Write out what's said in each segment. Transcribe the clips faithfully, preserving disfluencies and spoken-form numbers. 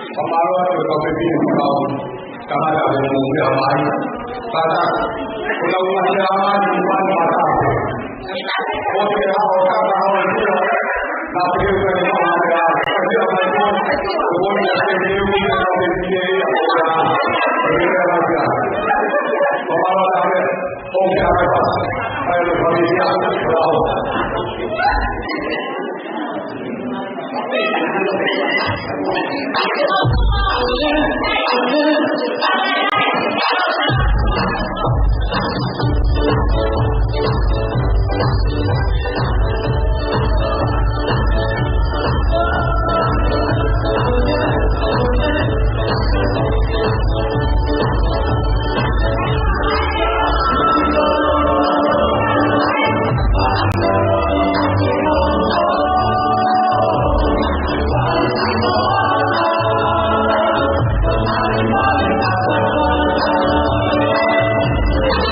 Fakamālō atu ki he kau fefine fakaʻosi, tangata ʻo e moʻui ʻa e ʻaho ni. Kātaki, ko ʻenau ngaahi ʻaho ni, ʻoku ʻi ai e mata. ʻOku ʻi ai e ʻaho, kātaki, ʻaho ni, naʻa te kei fai e maʻu ʻa e ʻaho, ʻa e ʻaho ni, ʻoku ʻi ai e ʻaho ni, ʻoku ʻi ai e ʻaho ni, ʻoku ʻi ai e ʻaho ni, ʻoku ʻi ai e ʻaho ni. Fakamālō atu.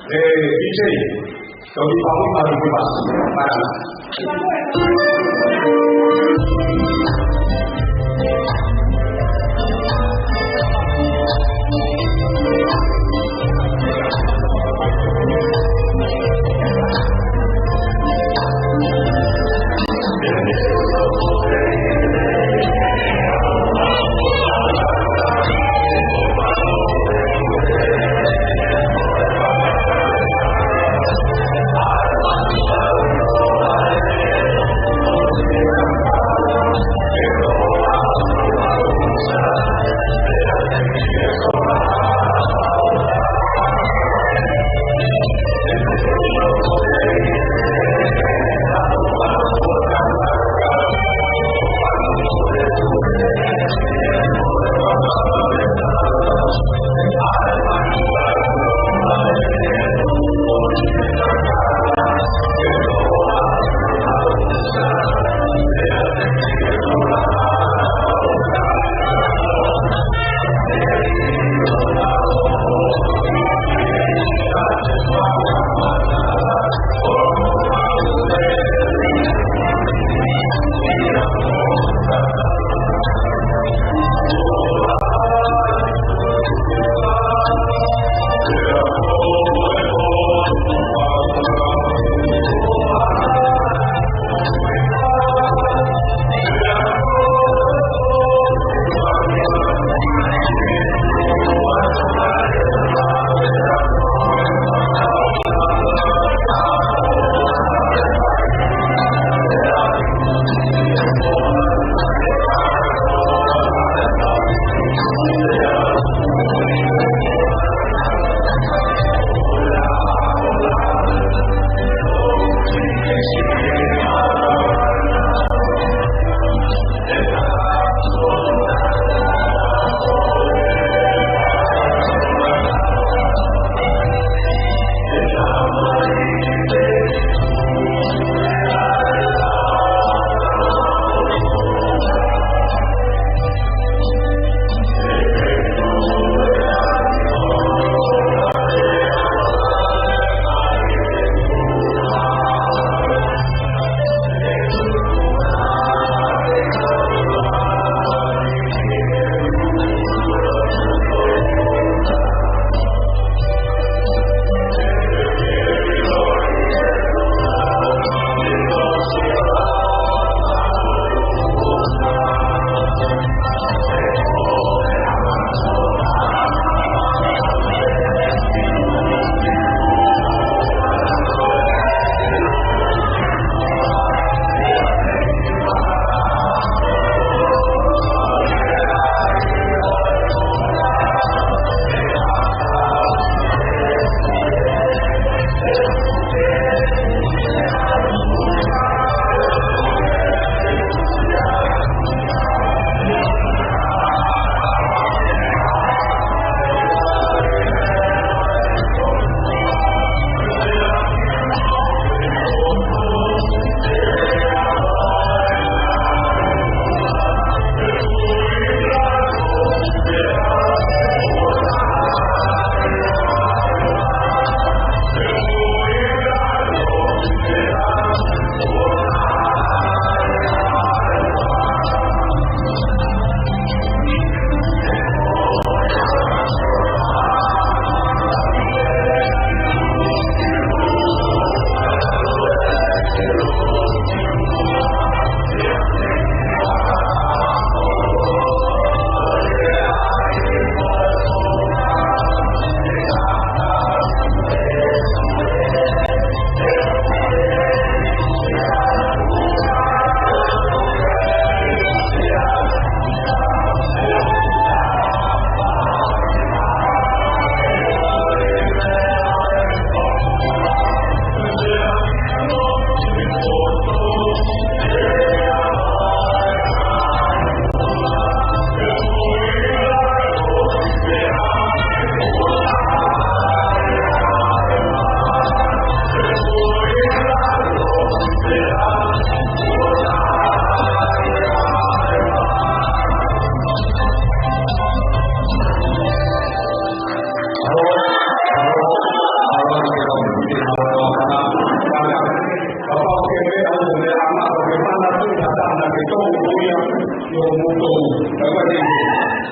E, D J, tau ki pau i pau i pau. Para. Mālō, mālō, mālō, mālō. Mālō.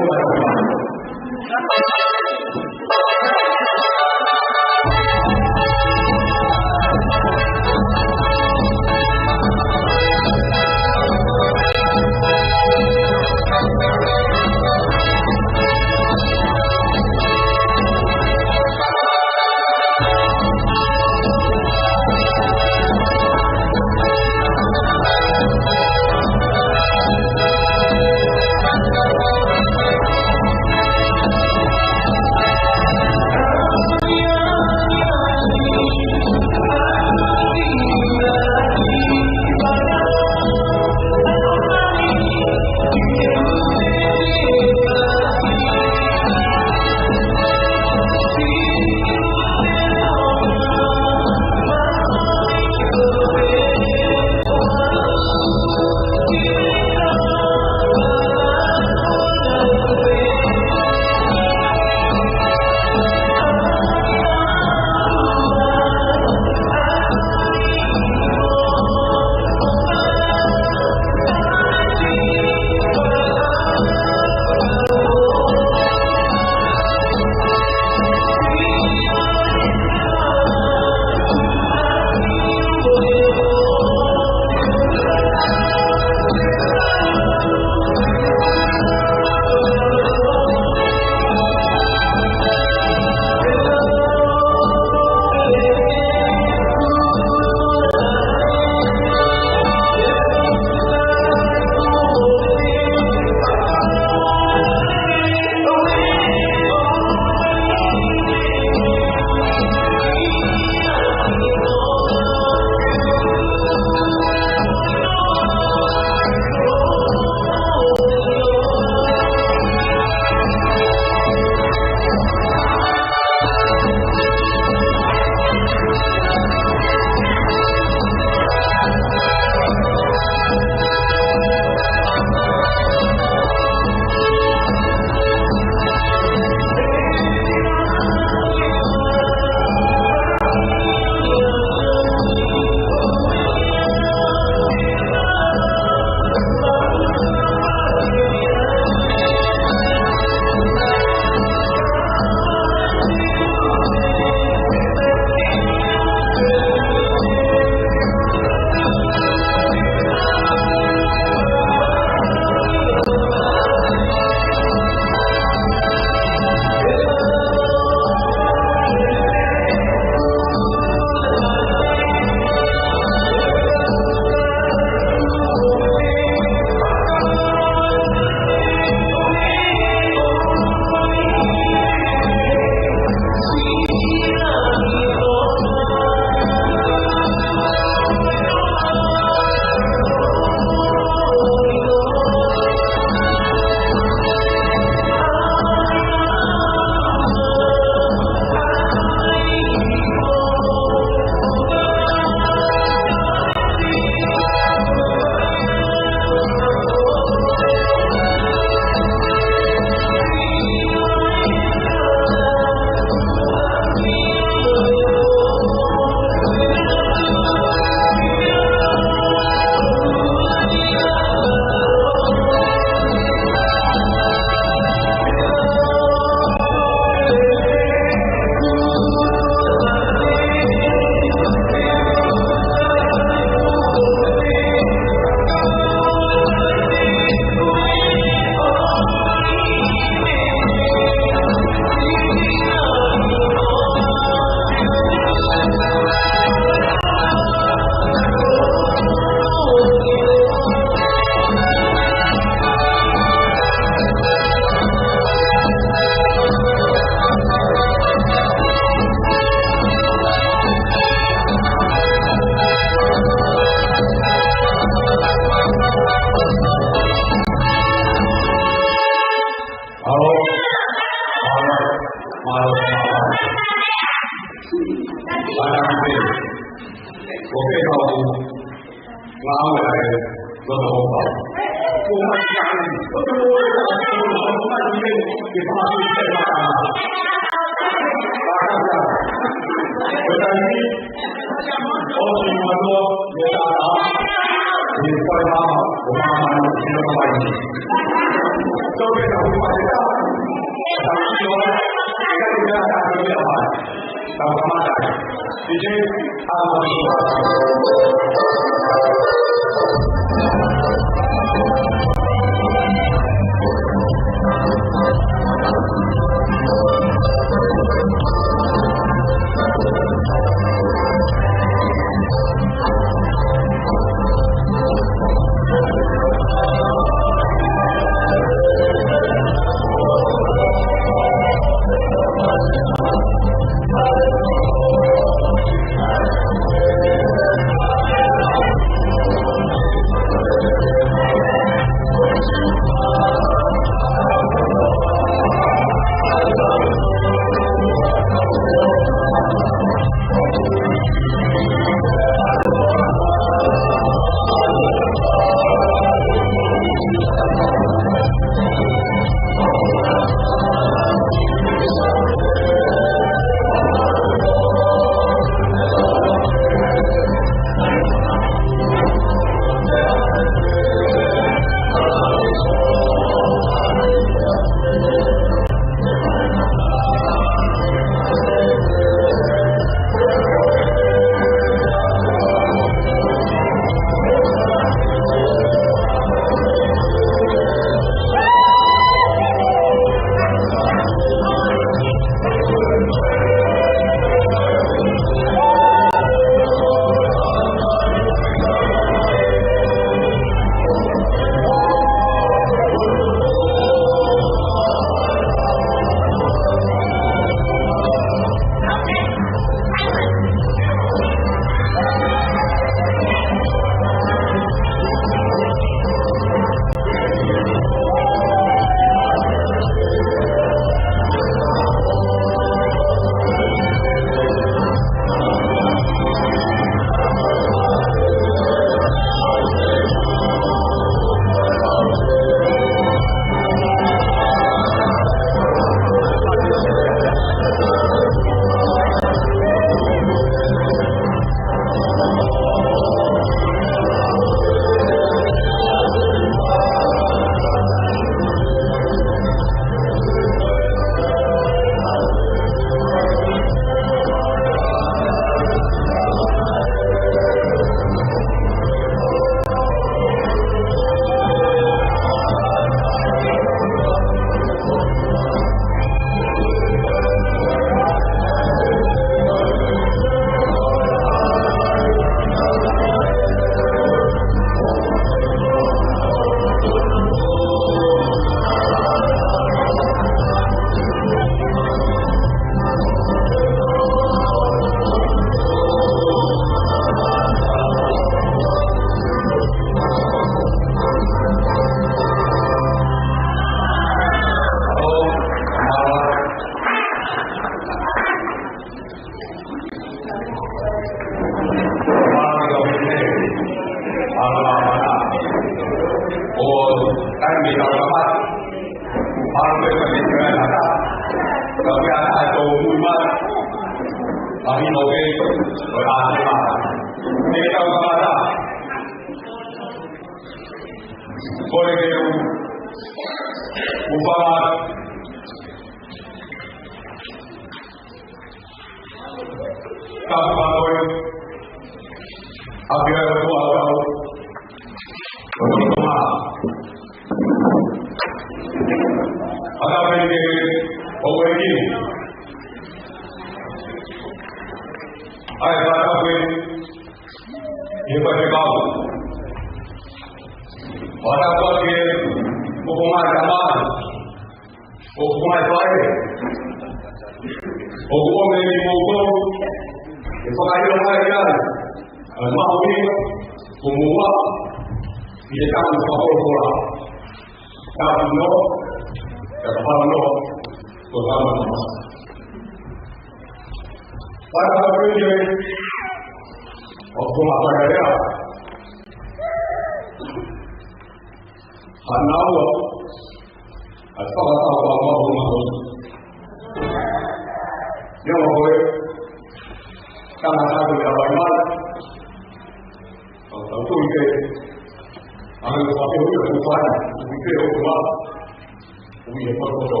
ʻi he potopoto.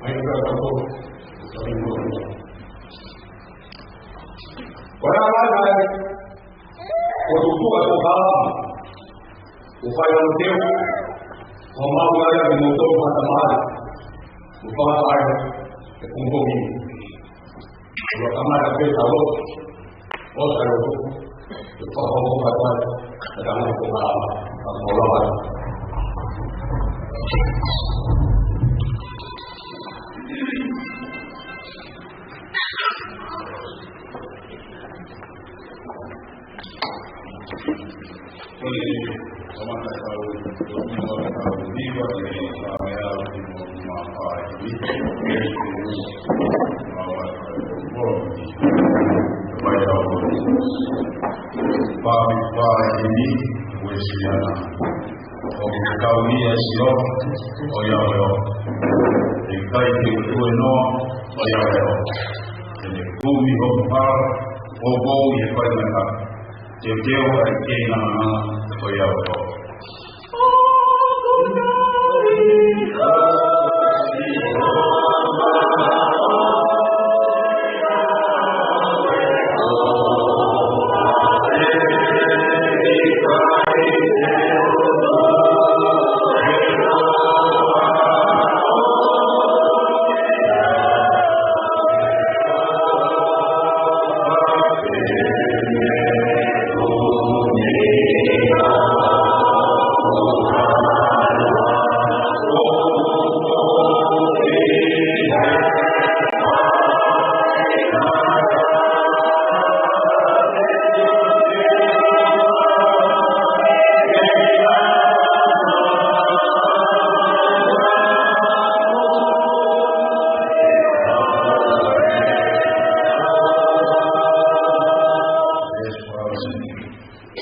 ʻAi ka ka ko, ka ni mo. Ko e ʻaho ni, ko e tuʻu ʻa e toka, ʻo fai ʻa e teu, ʻo mau ʻai ʻa e moto ʻa e tamai, ʻo fai ʻa e pongipongi. ʻO ka mai ʻa e pē tau, ʻo tau, ʻo fakahoa atu, ʻa e tau ko ka, ka ko la. Pāpī pāpī ni, Uēsiliana. ʻOku tau ia sio, ʻo ia ʻo. ʻIkai te u tue noa, ʻo ia ʻo. Te ne kumi hoku hala, ʻo kou ʻi he faingataʻa. Teuteu ʻa e keinga, ʻo ia ʻo.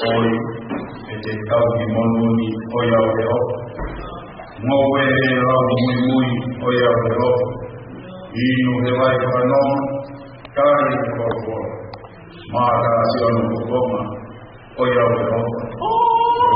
ʻOi, ʻe te tau ki monū ni, ʻo ia ʻo. Ngoue he lau muimui, ʻo ia ʻo. Inu he vai fakanonga, kai he kolokola. Mātā Siona ko Tonga, ʻo ia ʻo.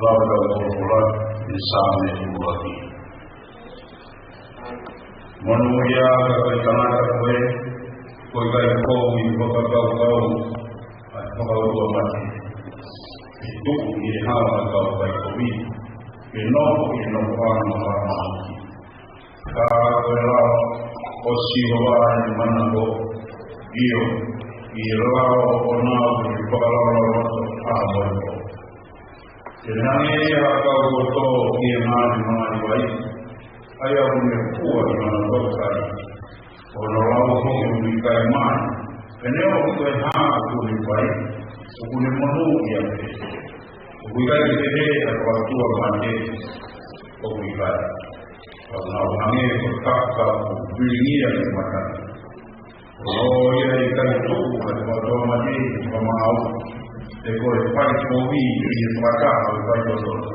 Lau ʻa e kolokola, ʻi he Saame ʻuluaki. Monūʻia ka ko e tangata ko ē, ʻoku ʻikai kovi ʻi he fakakaukau ʻa e fakaʻotuamate. ʻE tuʻu ʻi he hala ʻa e kau faikovi, ʻe nofo ʻi he nofoʻanga ʻo e lama. Ka ko e lao ʻo Sihova ʻe manako, ʻio, ʻi he lao ʻoʻona ʻoku ne fakalaulauloto ʻa e moʻui. Te ne hangē ia ha kau ʻoku tō ki he ngaahi mali vai, ʻa ia ʻoku ne fua ʻi hono taukai. Ko hono lau foki ʻoku ʻikai mali, pea neongo ko e hā ʻoku ne fai, ʻoku ne monūʻia pē. ʻOku ʻikai ke pehē ʻa e fakaʻotuamate, ʻoku ʻikai. Ka ʻoku nau hangē ko e kaka ʻoku pilingia ʻi he mata. Ko ia ʻe ʻikai tuku ʻa e fakaʻotuamate ʻi he fakamaau, pe ko e faikovi ʻi he fakataha ʻo e faitotonu.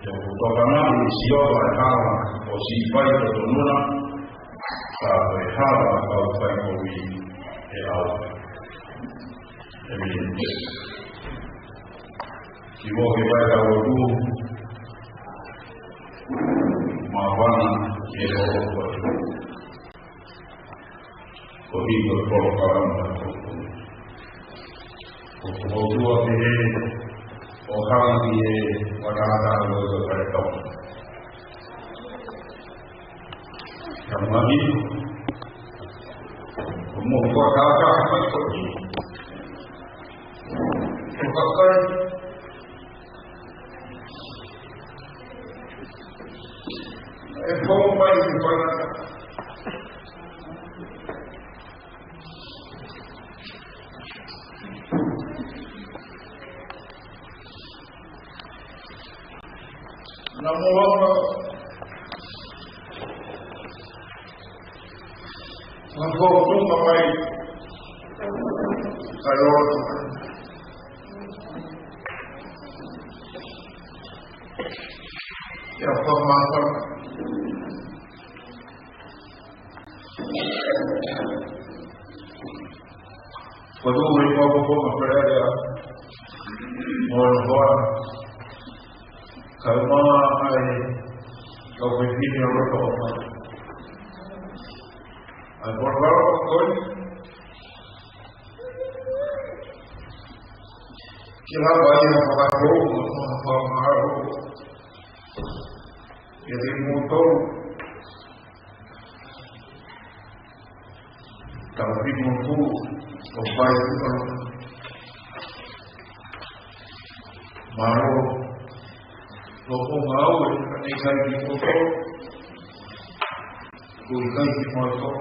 He ʻoku tokanga ʻe Sihova ʻa e hala ʻo e siʻi faitotonu na, ka ko e hala ʻo e kau faikovi ʻe ʻauha. ʻĒmeni. Kimuʻa ke fai ʻetau lotu, māfana ke hoko atu. ʻo hiki ʻo polokalama. ʻOku ou ʻotua pē ʻo hanga ʻi he ʻOtua ʻo e fale tau. Ka mani, ʻo mo kua kākā mai ko ki. ʻO kakai. E fou mai ki fana. Na mo anga. Na ko tu mai. Ka lo. Ia ko mata. Ko tu mai ko ko ko ma pere ia. Mo hoa. Ka ma ai. Ka me pini o roto. Ai por favor, koi. Ke lava ia fakahoko, fakahoko. Ia te mou tau. Tau pino tu, ʻo fai tu. Mālō. Loko ngāue, ka ne kai ki mou tau. Ko i kai ki mou tau.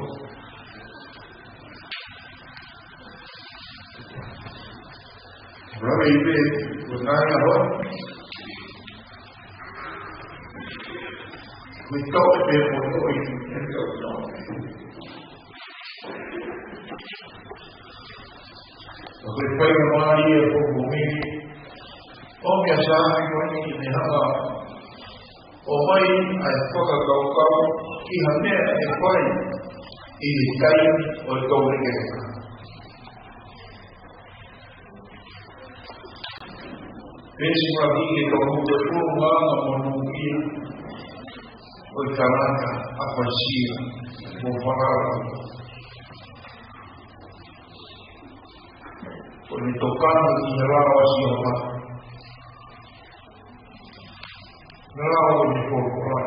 Rave i pē, ko nai a hoa. Ko i tau pē ko i ko i, e tau tau. Ko e fai a mālie ko ko mi. ʻO mea sāmi ko i ne hanga. ʻO mai ai fakakaukau ki ha meʻa ʻe fai ʻi he taimi ʻo e kauleke. Pesi ma ki he kauleke ʻo ngā ngā monūʻia ʻo e tangata ʻapasia mo falala. Ko ne tokanga ki he lao ʻa Sihova. Lao ʻo ne folofola.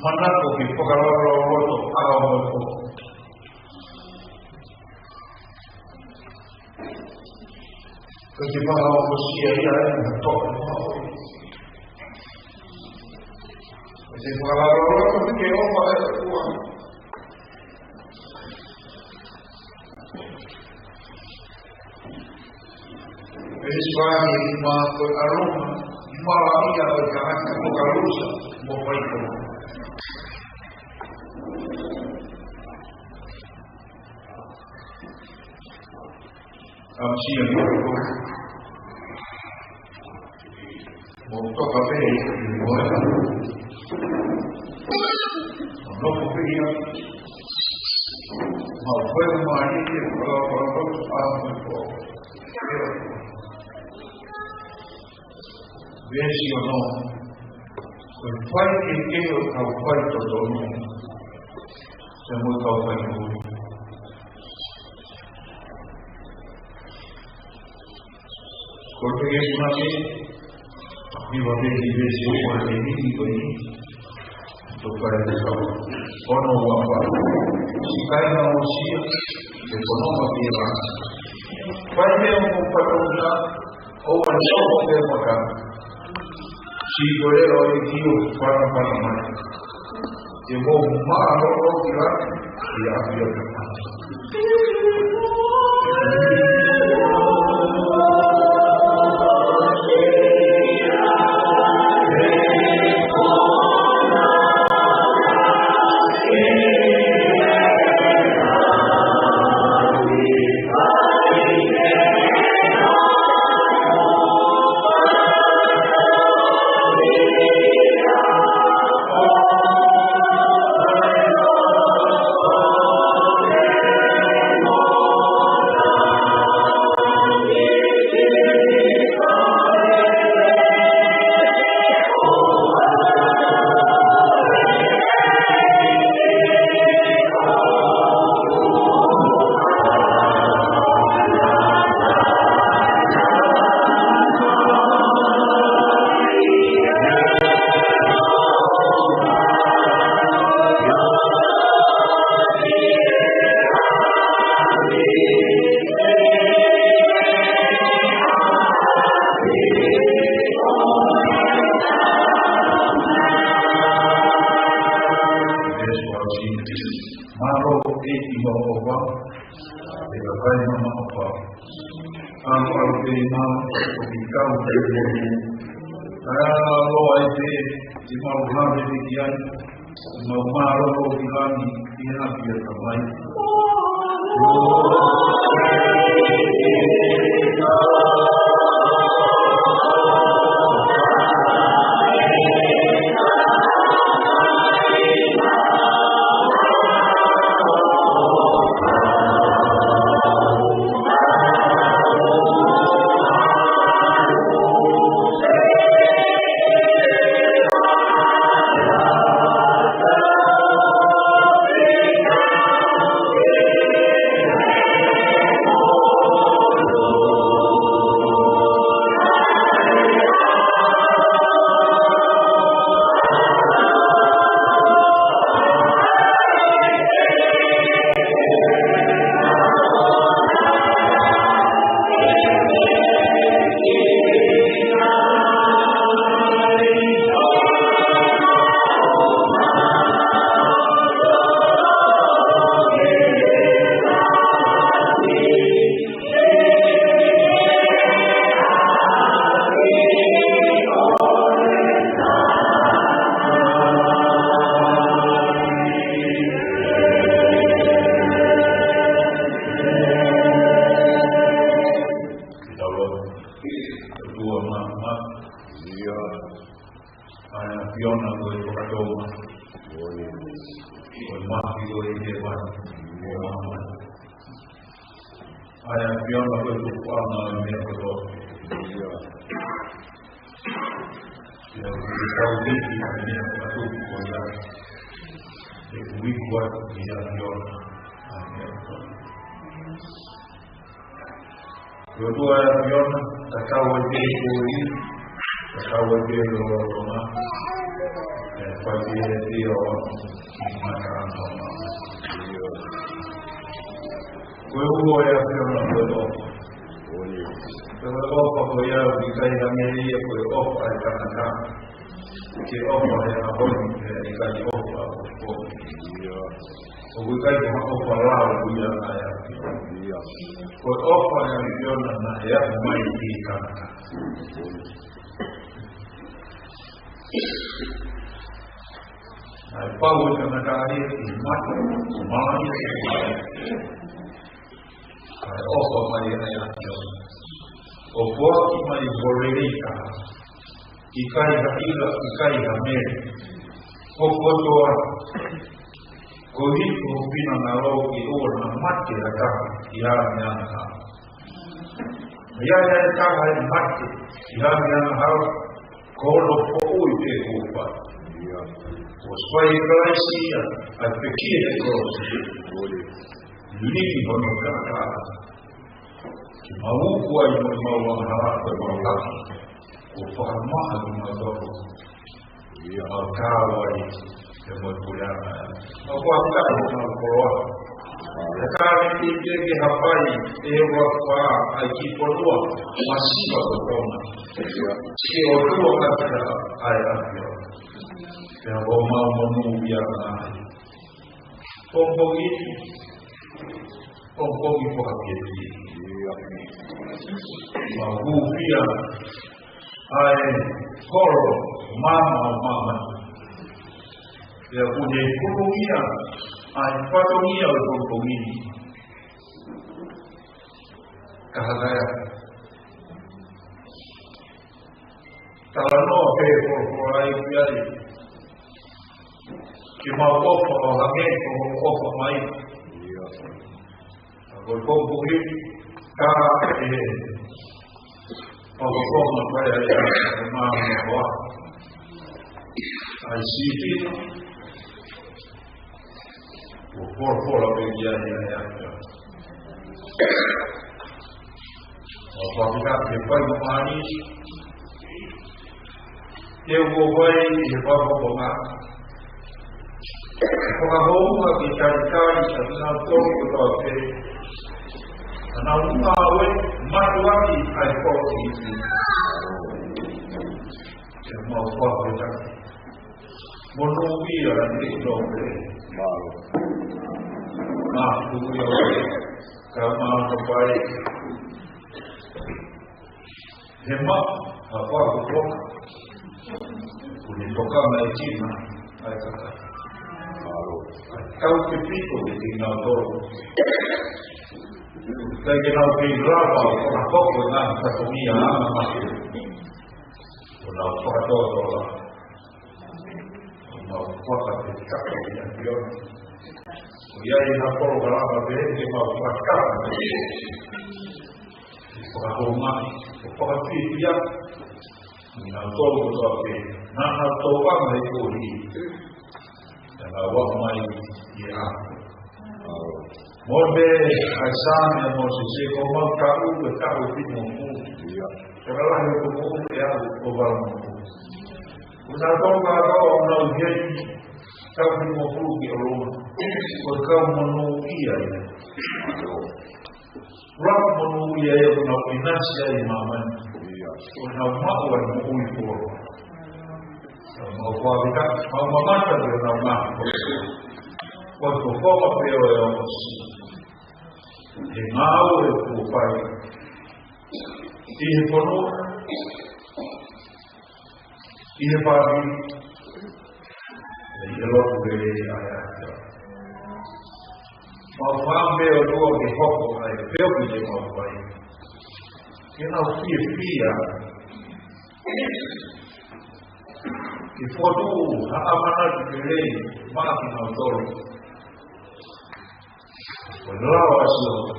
Manako ke fakalaulauloto ʻa e ʻOtua. Ko e fakaʻofoʻofa ia ʻa e toʻa. Ko e fakalaulauloto ke ʻofa ʻa e ʻOtua. Pesi fā ki he nima ko e ʻalunga, nima lahi ʻa e tangata ko Kalusa, mo Paiko. Kamsia ni ko. Mo toka pē, mo e. Mo nofo pē ia. Mo fai mai ke, ko la, ko la, ko la, ko la. Veesi ono. Ko e fai ke ke o kau fai totonu. Pea mo kau fai ui. Ko e peke si mate, ni wa peke si peke si o kore ni ni ko ni. Toka e te kau. Ono ua pa. Si kai na o sia, te kono ma pira. Fai mea mo pa tona, o wa ni o te maka. Si ko e o i ki o pana pana mai. Ke mou mālōlō ki lalo, ʻi ʻapi ʻo te mata. Te ka kai mama apa. Ako au ke i mau, ko ki kau te i mau. Ka loa i te, i mau hame te ki ai. I mau mālō ki langi, i haki a tamai. Tau lotu. ʻOtua māfimafi. ʻIo. ʻA e ʻAfiona ko e fakatōma. Ko e mafi ko e hēvani. ʻA e ʻAfiona ko e tukuʻanga ʻo e meʻa kotoa. ʻIo. ʻIo, ko e tau hiki ʻa e meʻa kotoa ko ia. ʻE ui kuat ki he ʻAfiona. ʻA e meʻa kotoa. ʻOtua ʻa e ʻAfiona, tatau ai pē ko ia, tatau ai pē lolotonga, ʻe fai pē ʻe ia ʻo mata ʻana. Ko e ua ʻa e ʻAfiona ko e ʻofa. Ko e ʻofa ko ia ʻoku ʻikai hangē ia ko e ʻofa ʻa e tangata. Ke ʻofa he ʻaho ni, he ʻikai ʻofa ʻo e kovi. ʻOku ʻikai ko ha ʻofa lao ia ʻa e ʻAfiona. Ko e ʻofa ʻa e ʻAfiona naʻe aʻu mai ki he tangata. Naʻe pau ʻe he tangata ia ke mate, ʻo mamahi. Kae ʻofa mai ʻa e ʻAfiona. ʻO foaki mai ʻo lelei taha. ʻIkai ha ʻila, ʻikai ha mele. Ko kotoa. Ko e hiki hono finangalo ke ʻoua naʻa mate ha taha ʻi he meʻa ʻa e ʻAfiona. ʻI he meʻa ʻa e ʻAfiona, ʻi he meʻa ʻa e ʻAfiona, ko hono foʻui pē kuo fai. Kuo fai ʻe Kalaisi ia, ʻa e pekia he kolosi. Lī hono kaka. Ke mau uku ai mo mau angahala ko e mau laka. Kuo fakamaha ki mau toko. ʻIo. Mau tau ai, ʻe mau puleʻanga. Mau kuo ʻatā mo mau koloa. ʻE kare ki te ke hapai, ʻe ua kua, ʻai ki ponua, masiva ko Tonga. ʻIo. Ke ʻOtua ka te ʻai ʻa ʻIo. Ke ʻo mau monūʻia ai. Pongipongi, pongipongi fakapēpē. ʻIo. Mau hūfia ʻa e holo mama ʻo māmani. Pea ʻoku ne huluʻia ʻa e fatongia ʻo e pongipongi ni. Ka hangē ia. Talanoa pē ko ko ai ki ai. Ke mau ʻofa ʻo hangē ko hoʻo ʻofa mai. ʻIo. Ka ko e pongipongi, ka e pongipongi ko ia ʻe ʻa e mama ʻo ʻai sipi. Kuo folofola pē ia ʻe ʻa e ʻAfiona. ʻO fakita ke fai mo ani. Ke ʻoua ʻe fai ʻi he fakapoponga. Fakahounga ke talitali ʻa kinautolu kotoa pē. ʻA nautolu ʻoku mātuʻaki ʻa e kolosi. Ke mau fakita. Monūʻia ʻa e ʻEiki. Mālō. Mālō. He maʻu ha fakapotopoto. Kuo ne tokanga e tina ai kaka. Kau ke piko ke tina tolu. Kai ke nau kei lava ʻo fakahoko e ngaahi fatongia anga mate. Ko nau fakatotola. Ko nau fakapetaka ia pio. Ko ia i ha polokalama pē ke mau fakataka. Fakahoma, fakapipia. Nau tolu kotoa pē. Naʻa nau tō ʻana he kohi. Naʻa nau ʻalu mai ia. Mōsese, ʻAisea, Mōsese, ko mau kaʻu, ko e kaʻu ʻe fitungofulu. Ia. Ko e lahi ʻo e kaʻu ʻe aʻu ki he valu. Ko nau tolu kotoa, nau hei, kaʻu ʻe fitungofulu ki ʻolunga. Ko e kau monūʻia ia. Ua monūʻia ia ʻoku nau ʻinasi ai ʻi māmani. Ia. ʻOku nau maʻu ai moʻui koloa. Mau fakafetaʻi, mau mamata ki honau ngaahi. Ko e fofonga pē ʻo e ongosia. He ngāue kuo fai. ʻI he fonua. ʻI he fāmili. ʻI he lotu lelei ʻa e ʻAfiona. Mau fakaʻamu pē ʻOtua ke hoko ai, pē ʻoku te mau fai. Ke nau fiefia. Ke fotu ha ʻamanaki lelei maʻa kinautolu. Ko e lau ʻa Sihova.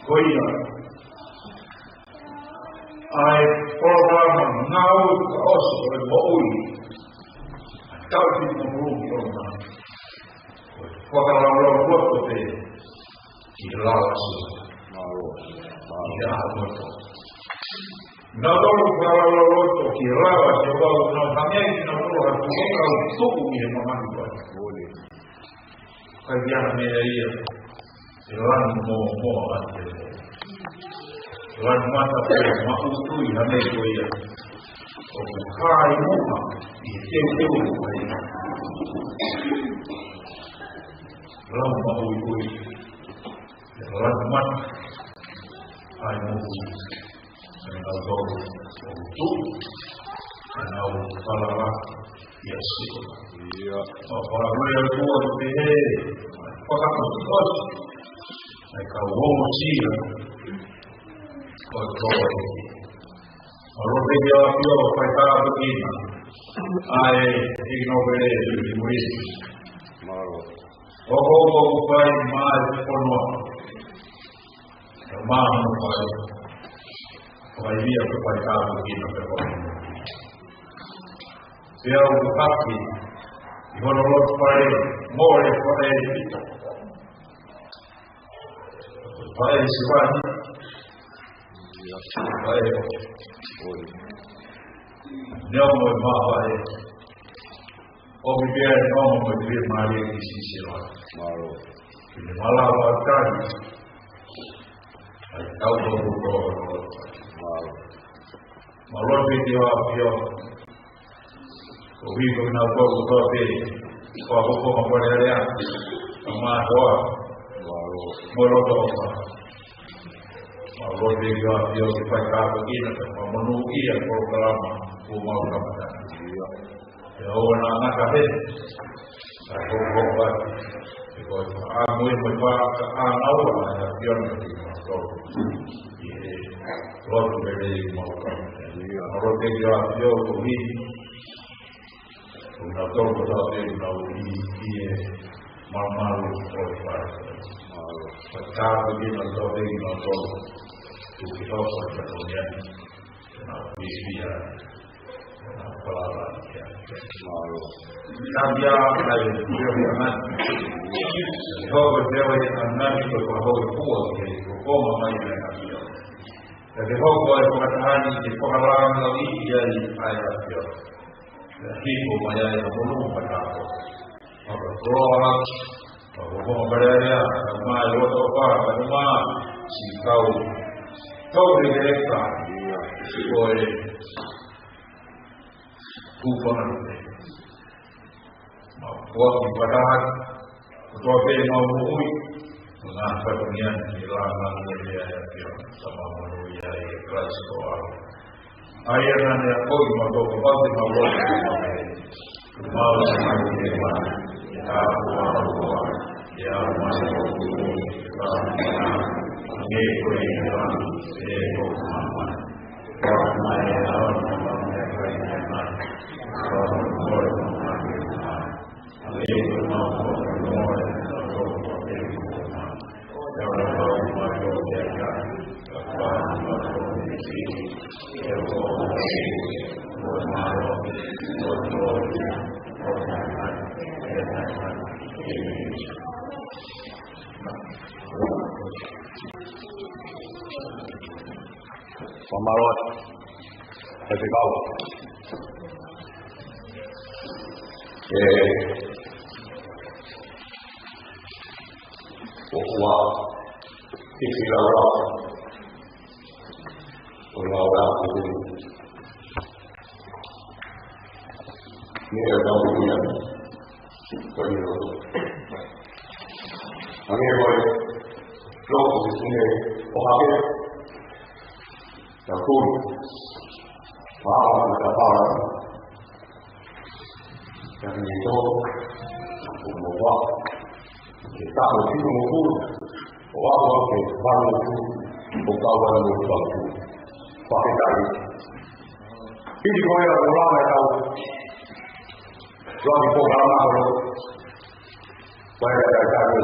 Ko ia. ʻA e polokalama ngāue kuo ʻosi ʻo e moʻui. ʻA e kaʻu ʻe fitungofulu ki ʻolunga. Ko e fakalaulauloto pē ki he lau ʻa Sihova. Mālō. Mālō. Ki he ʻaho kotoa. Naʻa nau fakalaulauloto ki he lau ʻa Sihova, nau hangē kinautolu ha tuʻi ʻoku tupu ʻi he mamahi vai. Moʻoni. Ka ia ne ia. ʻE lanu mo mo ate. Lanu mata pē maʻu tui hangē ko ia. ʻOku kai muʻa ʻi he teuteu ko ia. Lau maʻu ʻi ko ia. Lanu mata. Kai muʻa. Naʻa nau tō, ʻo tū, naʻa nau falala, ia siko. Ia. Mau fakamolemole atu ʻOtua ʻi he, fakamolemole. ʻAi ka uongo sia, ʻo tō e. Mau lotu ki he ʻAfiona ʻo fai tāpuekina. ʻAi, ʻi no vele, ʻi mui. Mālō. ʻOku, ʻoku, ʻoku fai mai, ʻoku noa. Ka mahino fai. Fai ia ko fai tāpuekina pē ko. Pea u kaki. ʻI hono lotu fai. Mole fai pito. Fai sivani. Fai. Neo mo e mā fai. ʻOku pea e noa mo e pea mālie ki sisila. Mālō. Ki he malava tani. ʻAi, tau tō tō tō. Mālō. Mālō pē ki he ʻAfiona. Ko e ʻuhi ko e nau tō tō pē. Ko e hoko ma pole alea. Ka mātoa. Mālō. Mālō tō pā. Mālō pē ki he ʻAfiona ke fai tāpuekina. Ka monūʻia polokalama. Kuo mau kamata. Ia. ʻE ʻoua naʻa ngata pē. Ka ko ko ba. ʻE ko e ʻa mo e mo ba ka ʻa na ua na ia pia na ki ma to. ʻI he lotu lelei mau ka. Ia. Mālō pē ki he ʻAfiona ko ʻuhi. Ko na to ko ta pē na ʻuhi ʻi he mamalu ko e fai. Mālō. Ka ta pē ki na to pē na to. Tu ki to ko ta ko ia. Na ʻuhi ia. Mālō. Tāpia ai, pio pia mai. Hoko pio pia mai, ko e pua ke ko koma mai ai a pio. Ka ke hoko ai fakatahani ke fakalanga i ai ai a pio. Ka hiko mai ai a mono matako. Hoko koloa, hoko koma parearea, ka mai loto pa, ka mai, si kau. Kau rekereka, si koe. Kupa anu pē. Mau koa ki patahat, kotoa pē mau moʻui. Ngaahi fatongia ni ʻi he langa ni ʻa e ʻAfiona, Tamai, ʻoku mau lotu ʻia Kalaisi ko ho ʻAlo. ʻA ia naʻa ne akoʻi kimautolu, kapau te mau lotu ki he ʻAlo, mau te mau ke mana, ʻe ʻalu ʻa e ʻOtua, ʻe ʻalu mai ʻa e ʻOtua, ʻe ʻalu mai ʻa e ʻOtua, ʻe ʻalu mai ʻa e ʻOtua. Fakamālō atu. Faifekau. ʻE, ʻoku ou ʻi he lava ʻo lava ʻo meʻa ʻa e ʻOtua. Ko ia. Hangē ko e loko ʻi he ʻohake. Ka kuri. Pā, ka pā. Ka ni to. Ko mo wa. Ke ta ko ki mo kuri. Ko wa ko ke wa mo kuri. Ko ka wa mo wa kuri. Pā ke ta i. ʻIki ko ia ko lava e tau. Lua ki pō ka lama ko lo. Ko e ka ka ka.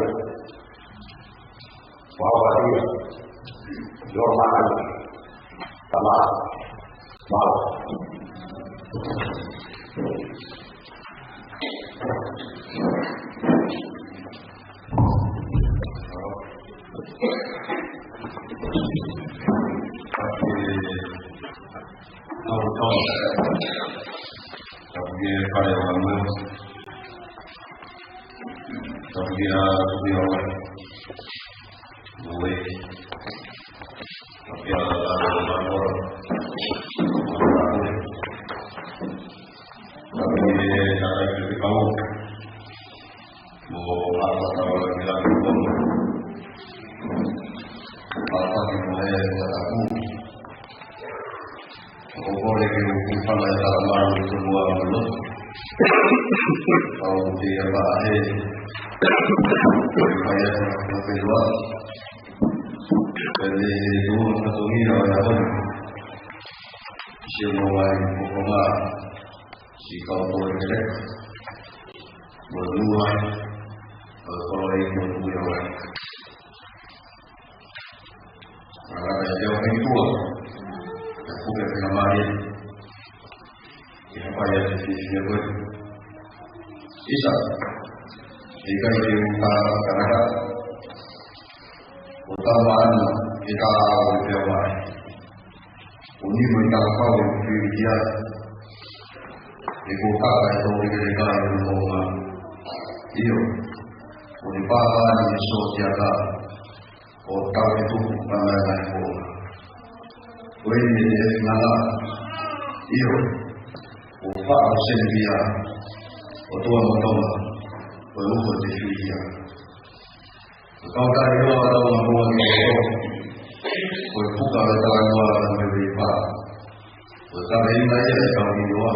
Ko hau ka ia. Lua ma ka. Tama. Mau. Tau, tau. Tau ki he fale ʻo Haʻamoa. Tau ki he, tau ki he ʻOe. Tau ki he, tau ki he ʻOe. Tau ki he, tau ki he ʻOe. Mo ʻApatau ʻa e Mila Kikon. ʻApatau mo e Mila Kikon. ʻOku ou kole ke u kifana e tala malu ʻi he ʻOtua mo e lotu. Kau te ia maʻa he. Fai atu ʻa e lotu. Pea ne tuʻu ʻa e fatongia ʻo e ʻaho ni. Sio mo wai ko ko ma. Siʻi kau pō e leka. Mo e mua. Mo e kolo e ko e mua. Ngata e teo kai tua. Ka kuke pena mai. Ke hapai atu ki he fia koe. ʻIsa. ʻIkai ke u ka kanaka. ʻO tau ana. Ke ka au e pea mai. ʻO ni mo i ka kau e fili ia. E ko kaka e tō ke ke kai e ko ma. ʻIo. ʻO ni pāpā ni so kia ka. ʻO tau ke tuku mana e nai ko. ʻO e ni e te ngana. ʻIo. ʻO wha o se ni ia. ʻO tua mo toma. ʻO e uko te fili ia. Ko e kau tali ua ʻa tau na mua ni ko. Ko e puka ʻa e tau na mua ʻa tau me vei pā. Ko e tau ina ia e tau ni ua.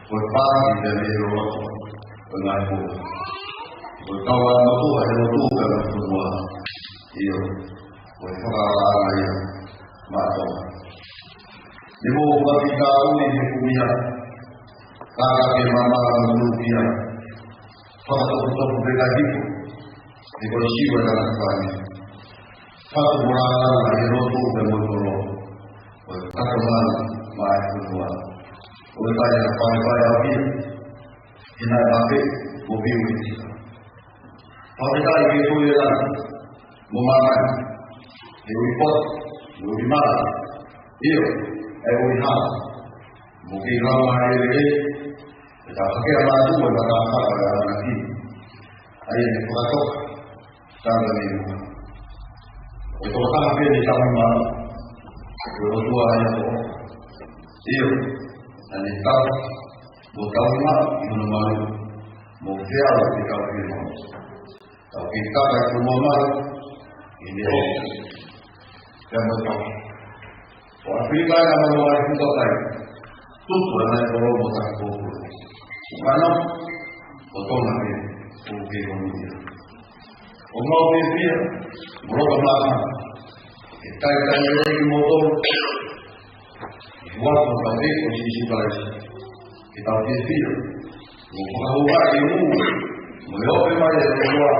Ko e pā ni te me ua. Ko e ngai pō. Ko e kau ʻa na mua e ua tu ka na mua. ʻIo. Ko e whakaala ana ia. Mātou. Ni mo ua ki ka uni he kumia. Ka ka ke mama na mua kia. Fakatokotoku pē ka hiko. He ko e siva na ka fai. Fatu mo la la la he loto pē mo tolo. Ko e kato mana mai kumua. Ko e kai a fai fai a pia. He nai a pē mo piu i tika. Fakafetaʻi ke tui e la. Mo māngai. He ui pot. He ui mala. ʻIo. He ui hala. Mo kei lama e lele. He ka hake a mātua e mata haka e anaki. ʻA ia ne fakatoka. Tanga ni mua. Ko e tokotaha pē ne tamu mā. Ko e ʻOtua ia ko. ʻIo. ʻA ne tau. Mo tau mā. ʻI hono malu. Mo feau te kau pē mau. Tau kei kaka ki muʻa mai, ʻi he ʻEiki. Pea mo e kau. Ko ʻAfilika ʻa e manu ai kuka kai. Tutu ʻa e ngaahi kolo mo e taki kōpula. Ko Tonga, ko Tonga pē, ko e kei ko ia. ʻOku mau fiefia, mo loto māfana. ʻE talitali lelei kimoutolu. ʻI he huafa ʻo hotau ʻEiki ko Sīsū Kalaisi. Ke tau fiefia. Mo fakahū ʻa e ʻEiki. Mo e ope mai ʻa e ʻOtua.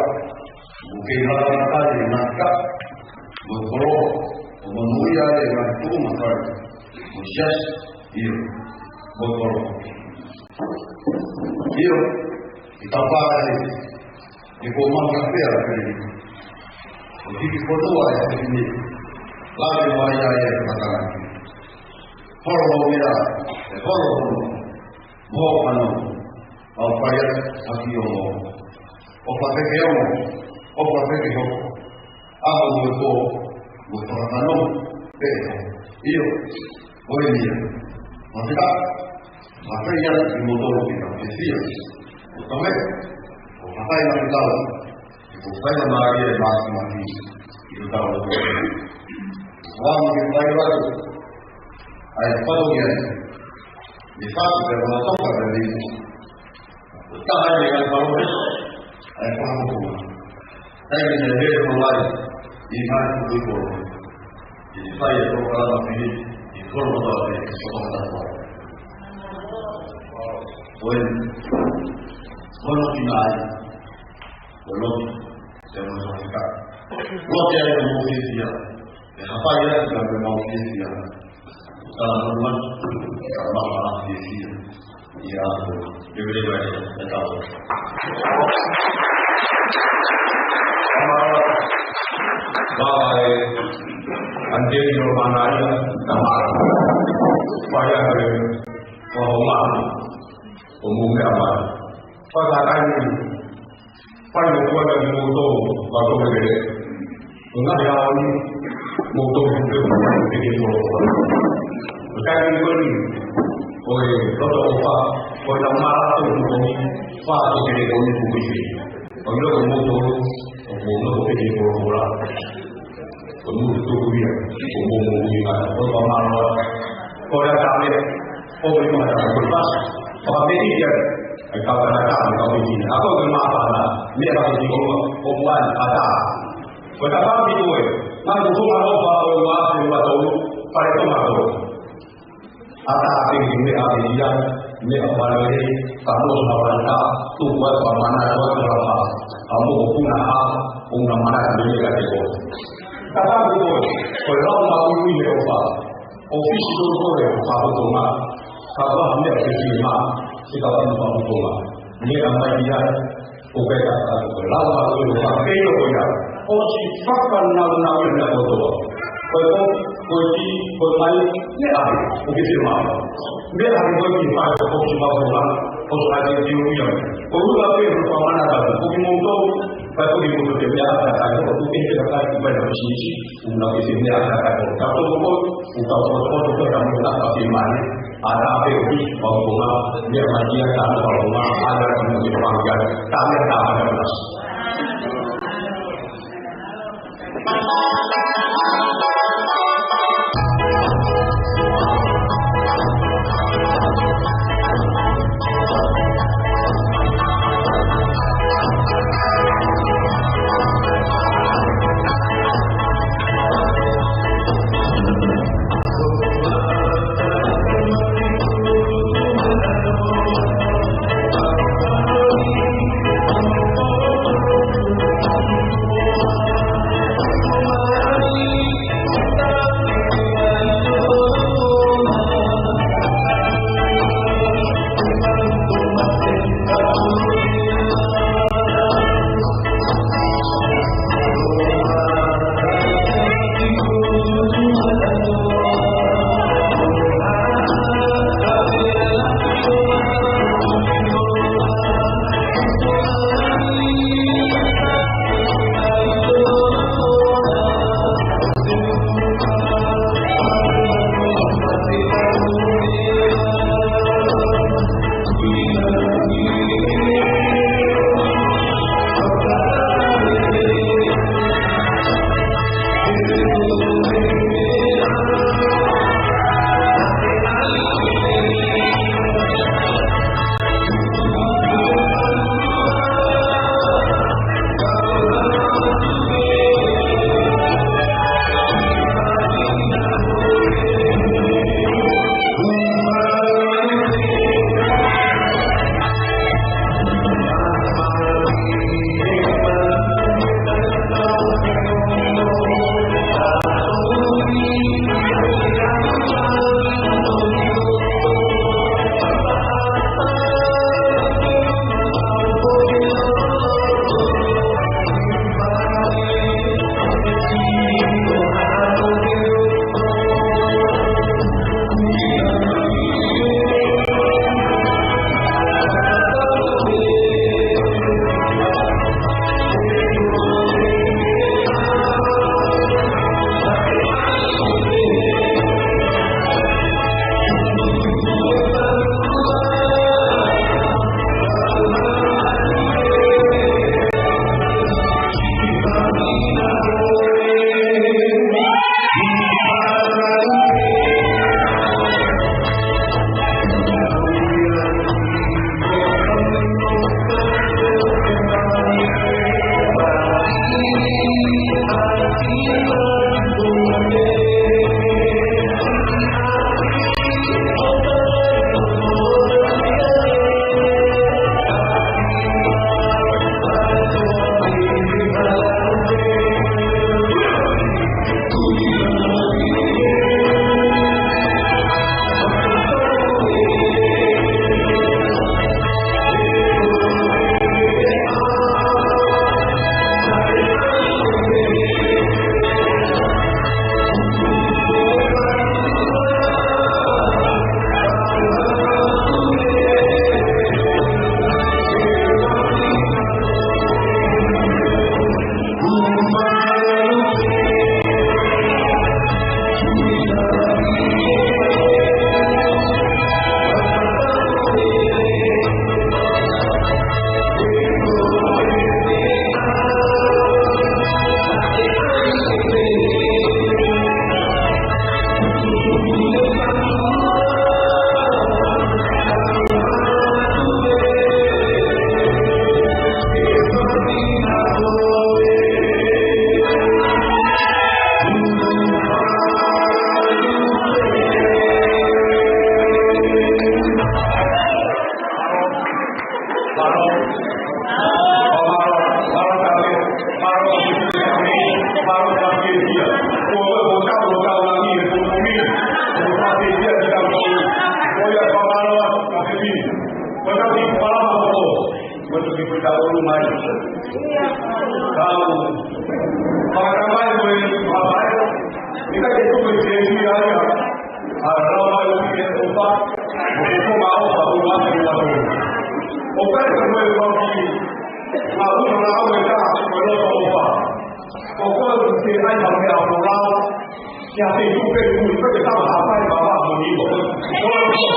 Mo kei lava ʻa e ngaahi ka. Mo e kolo. ʻO monūʻia ʻa e ngaahi tuʻunga fai. Mo e siasi. ʻIo. Mo e kolo. ʻIo. ʻI he tafaʻaki ni, ʻe ko manga pea pē. ʻO hiki fonua e hiki ni. Lave mai ai e matanga. Holo mo mea, e holo mo. Mo ano. ʻOku fai atu, haki o mo. ʻOfa pē ke o mo. ʻOfa pē ke hoko. ʻAho mo e pō, mo e fakamālō, pē. ʻIo, ʻo e mia. Mafika, mafika ia kimoutolu ki ka, ke fia. ʻO tame, ʻo hakai na ki tau, ʻe ko fai na mālie e māfimafi, ʻi hotau loto. ʻOku ʻamu ke fai atu, ʻa e fatongia, ʻi fatu pē ʻo na toka pē ni. Taha ʻi he ngaahi palōfesa, ʻa e fakahotunga. Taimi ni ʻe lele mo lai, ʻi he ngaahi kupu kolo. ʻI he fai e polokalama pili, ʻi he kolo kotoa pē, ʻi he kolo kotoa. Ko e, ko e loki nai, ko e loki, te mo sa fika. Loki ai mo fiefia, ʻe hapai ai ka mo mau fiefia. Tala mo ma, ka ma ma fiefia. Ia, ke vele vai, e tau. Baba e, ante i lo mana ia, tama. Fai ake, ko ho mana, ko mo me ama. Fai ka kai ni, fai mo kua na mo to, ba to me vele. Ngaahi ʻaho ni, mo to me vele, mo to me vele. Kai ni ko ni, ko e, loto ʻofa, ko e na mara to mo ni, fa to ke ko ni ko ni. ʻO ʻilo ko moutolu, ʻoku mou noho pē ʻi he koloa. Ko moutolu ia, ko mou moʻui mai, ko e fakamālō. Ko e ʻatā meʻa, ʻoku ʻi ai ha taha ko e pasi. Fakameʻi ia, ʻa e kau tangata, ʻa e kau piti. ʻA ko e māfana, meʻa ka piti ʻolunga, ʻoku ʻi ai ʻatā. Ko e tafaʻaki ko ē, ngaahi kupu ʻofa ʻo e ua, ʻe ua tolu, fale Tonga tolu. ʻAtā pē ki he meʻa ʻa e ia, meʻa pale, ka mo sa wala ta, tuku ai pa mana, ua ta pa, ka mo ko puna ha, ko una mana ki he meʻa te ko. Ka ka ko, ko e lau ma ui ui he ʻofa. ʻOfisi tolu ko e, ka ko to ma. Ka ko ha meʻa ke ki ma, ki ka ko ma ko to ma. Meʻa mai ia, ʻo pehē ʻa e lau ʻa e ʻOtua, pehē ʻo ia. ʻOsi fakanāunau ia meʻa kotoa. Ko e ko, ko e ki, ko e mai, meʻa ʻoku ke fiemaʻu. Meʻa ʻoku ke fiemaʻu, ʻoku ke fiemaʻu, ʻoku ke fiemaʻu. ʻOku ke fiemaʻu. Ko e ʻuhinga pē ʻoku ou fakamanatu atu, ko kimoutolu, pea ko kimoutolu ke meʻa ʻa e kakai, ʻoku ke fiemaʻu, ʻoku ke fiemaʻu. ʻOku ke fiemaʻu, ʻoku ke fiemaʻu. ʻAtā pē ʻoku ʻi ai ha meʻa ʻoku ke fiemaʻu. ʻAtā pē ʻoku ʻi ai ha meʻa ʻoku ke fiemaʻu. Meʻa mai ia ka ʻoku ke fiemaʻu. ʻAtā pē ʻoku ke fiemaʻu. Tāmea, tāmea, tāmea. mai. Kau fakatamai mo e fakapae, ʻikai ke tuku e siasi ia, ʻa e lau mai ʻo e ʻofa, ʻo e ʻofa, ʻofa, ʻofa, ʻofa. ʻOku ʻikai ko e ʻofa ki, ʻa e ʻuhinga ʻo e ka, ko e loto ʻofa. ʻOku ʻikai ke ʻai ha meʻa ʻo lau, Kia te tupe kuri pe ke tama hapai baba mo ni ko. Ko e ko ko.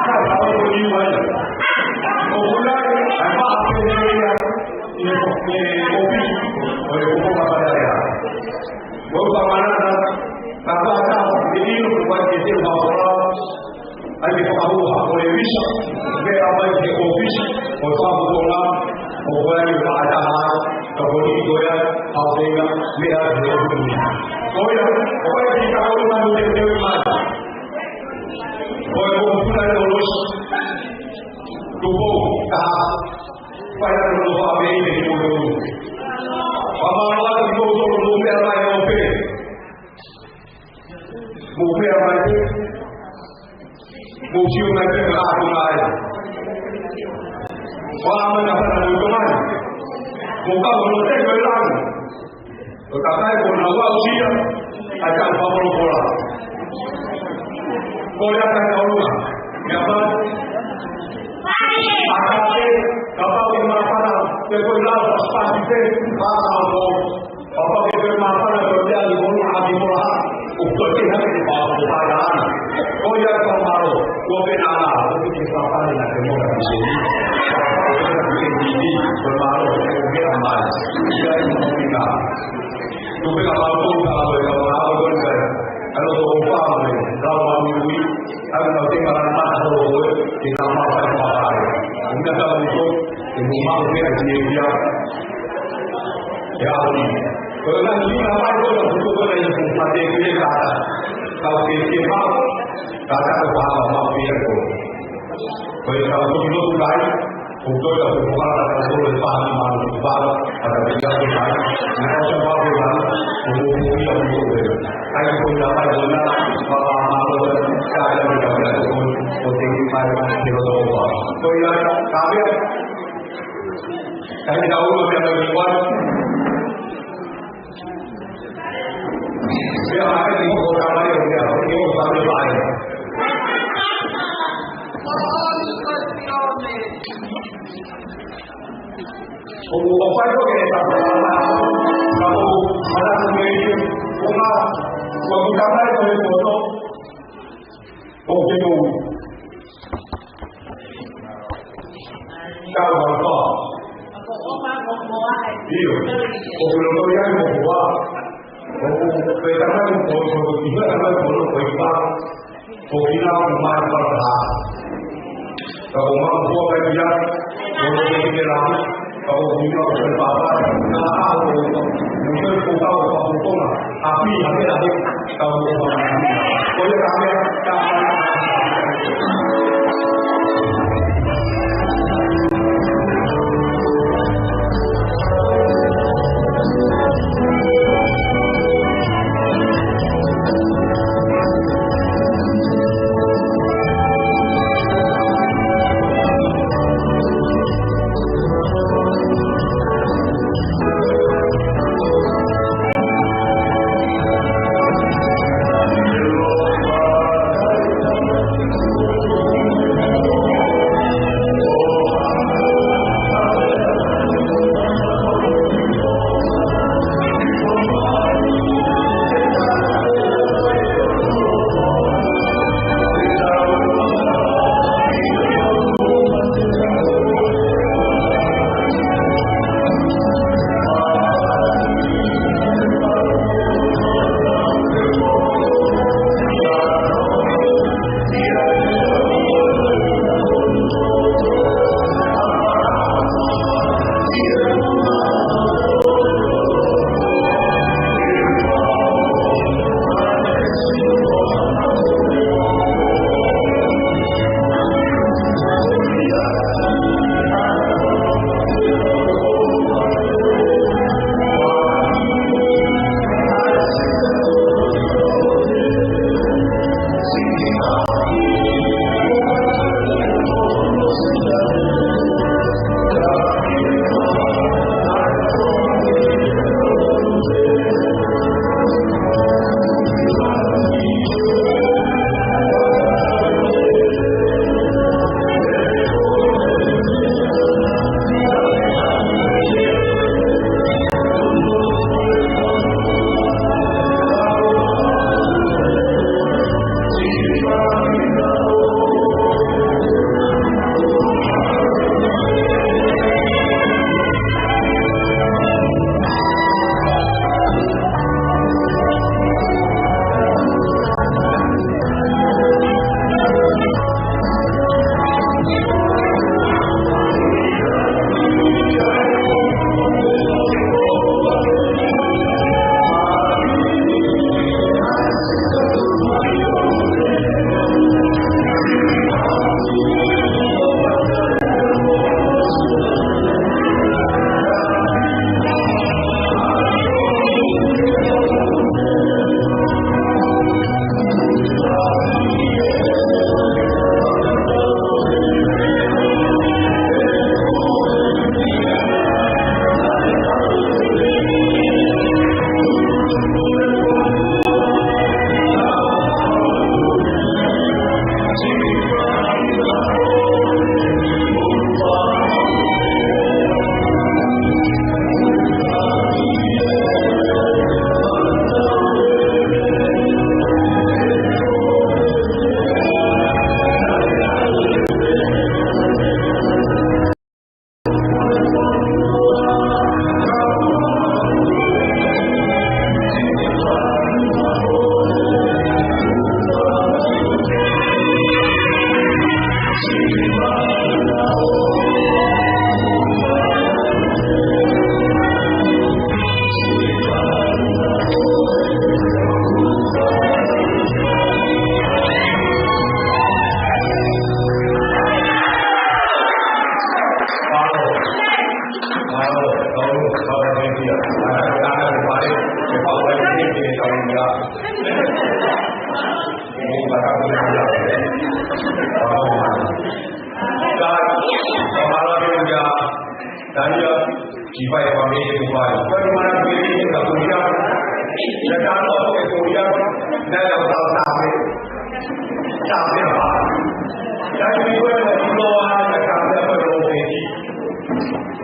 Ka ka ko ni mai. Ko ko lai, ai ma pe ni ia. Ni ko ni ko pi. Ko e ko ko ka ka ia. Ko ka manana. Ka ka ka ni ni ko wa ke te ma ko la. ʻAi ke fakaʻuha, ko e visa, meʻa mai ki he ʻōfisi, ko e fakaʻuha, ʻo ko e ʻai ʻo taha, ka ko ni ko ia, ʻa o te ia, meʻa ki he ʻōfisi. Ko ia, ʻo ko e ki ka ʻo mai te te mai. Ko e ko puna e ʻolosi. Tupo, taha. Fai atu ʻo fakaʻamu i te ki ʻō. Pamālō atu ki ʻō tolo mo meʻa mai ʻo pē. Mo meʻa mai pē. Mo sio mai pē ka ʻato mai. Ko a mai ka pana mo to mai. Mo ka mo te ko e langi. Ko ka kai ko na wa usia. Ai ka pa mo ko la. Ko ia ka ka ʻolunga. Ia pa. A ka te, ka pa ki ma pana. Te ko la pa pa te. Pa a mo. Papa ke pe ma pana ko te ali mo a di mo ha. ʻO ko te ha ke pa ko pa la. Ko ia ko malo, ko pe na la, ko ke pa pa na ke mo ka se. Ko malo, ko ke mai. Ia i mo ni ka. Ko pe ka pa ko ka ko ka pa ko ka. Alo ko pa mo, ka ma ni. Alo ko te ka la ma ko, ke ka ma pa pa. Ko mi ka mo ko, ke mo ma ko ke ia. ʻE ʻaho ni. Ko e ngaahi ʻuhinga mai ko e putu ko e ngaahi putu mate ki he tata. Tau ke ke mau. Tata ko pāma mau ki he ko. Ko e tau toki lotu kai. Ko e tau putu mata ka ko e pāma mau ki pāma. Tata ki a ko kai. Nā o sa mau ki pāma. Ko mo ko ia mo ko e. Kai ko ia mai ko na. Pāma mau ko e. Kai ko ia ko e. Ko te ki mai. Ke lo to ko. Ko ia ka vea. Kae tau ua pea tau ua. Pea ʻai ki hoʻo kakai o pea, ki hoʻo kakai o pea. ʻO, ʻo fai ko ke ta. Ka ʻo, mana me, ʻo ma, ʻo ki kakai o e poto. ʻO ke mo. Kau mau tō. ʻIo. ʻOku loko ia mo kua. ʻOku pē tamai mo kua, ʻoku ʻi he tamai mo kua. ʻOku ʻi ai mo mai pata. Ka ʻoku mau kua mai ia. ʻOku ʻi ai ke la. Ka ʻoku ʻi ai ke papa. Ka ʻoku ʻi ai ke papa. ʻApi, ʻapi, ʻapi.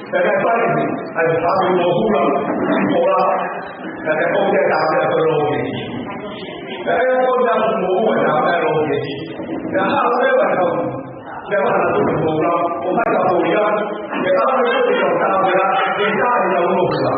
Takai pali, ai pali mo hula, mo la, takai pali takai pali lo ke. Takai pali mo hula takai lo ke. Takai pali mo hula. Takai pali mo hula. Ko mai ka pali ia. Takai pali mo hula takai pali. Takai pali mo hula.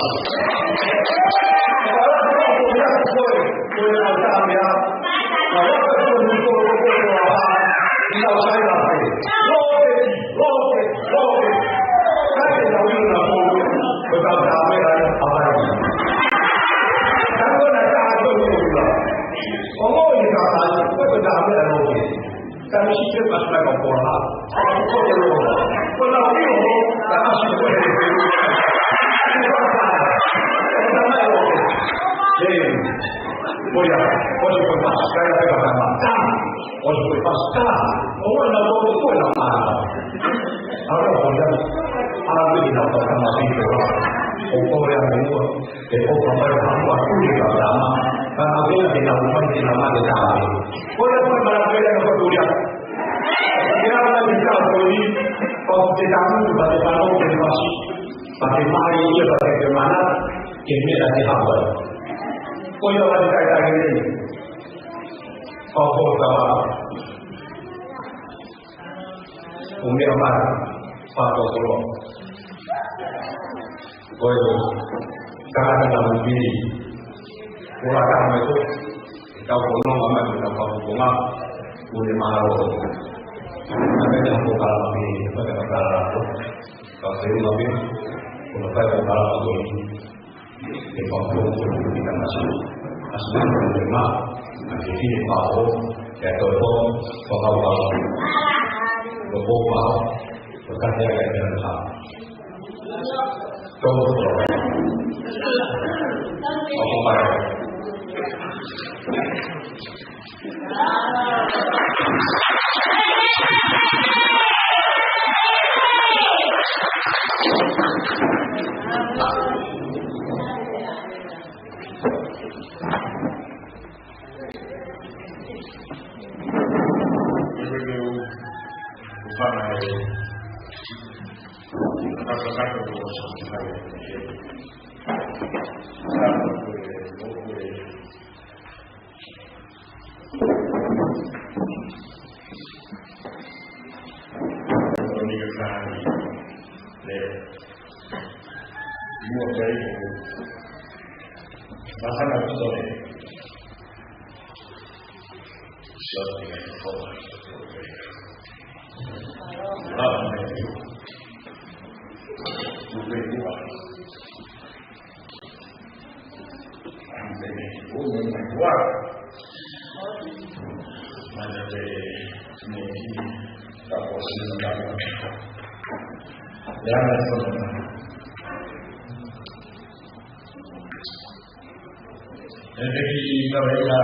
E te ki kavela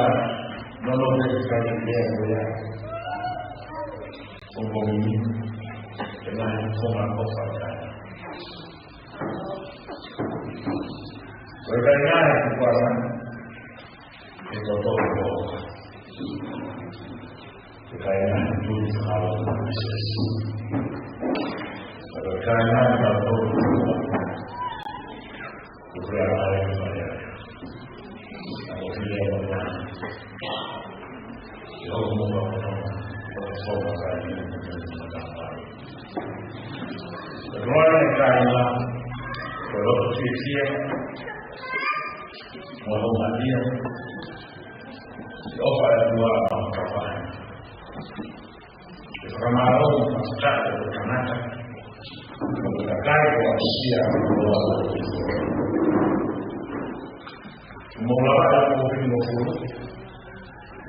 nono te kai lea ko ia. Ko komi ke nai ko ma ko faka. Ko e kai nai ko ana. Ke to to ko. Ke kai nai tu kalo. Ke kai nai ka to ko. Ke fakamālō mo fakafetaʻi ki he tangata. Ko e kakai ko e aʻusia ʻo e ʻOtua. Mo lava ʻa e kofi mo fulu.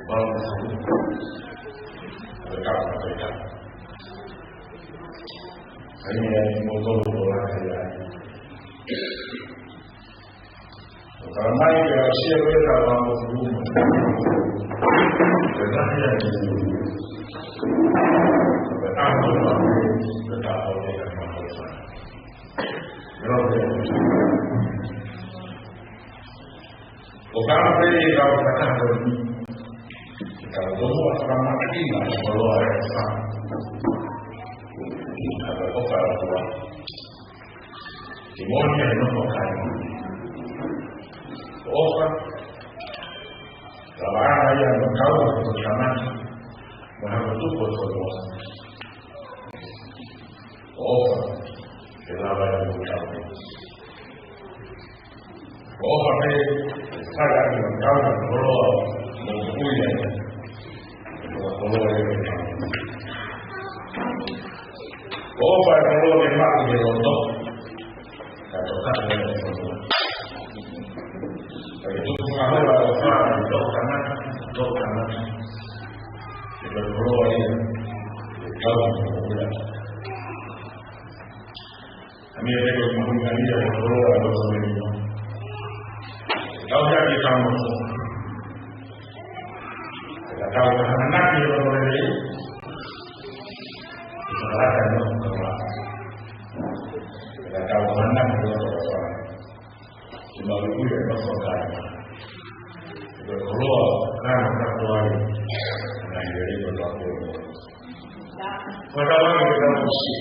Pau mo fulu. Ko e kau ko e kau. Ai mea i mo tolu ko la kai ai. Talamai ke aʻusia ko e tau amo fulu. Ke lahi ai. Ke amo fulu. Ke tau amo fulu. ʻO ka pē kau kataha ko eni, kau tomuʻa fakamākina ʻa e koloa ʻa e ʻOfa. Ka ko e ʻOfa ʻa e ʻOtua. Ki moni ʻa e nofo kai. ʻOfa. Lava ai ʻa e kau ʻo e tamai. Mo e hako tupu ʻo e koloa. ʻOfa. Ke lava ai ʻa e kau. ʻOfa pē, sai ʻa e kau koloa, mo e kuia. Koloa ʻa e kau. ʻOfa ʻa e koloa ke maʻu ʻi he loto. Ka toka ʻa e koloa. Ka ke tuku ngā hoa ʻo fā, toka na, toka na. Ke koloa ia, ke kau mo ia. Ka mea pē ko e mahuʻinga ia ʻo e koloa ʻo e loto lelei. Tau ia ke tau mo. Ka tau hanganaki ʻo e loto lelei. Ka tau hanganaki ʻo e loto lelei. Ke mau ui e loto kai. Ko e koloa, ka na ka tuai. Na i lelei ko tau koloa. Ko e tau ai ko tau si.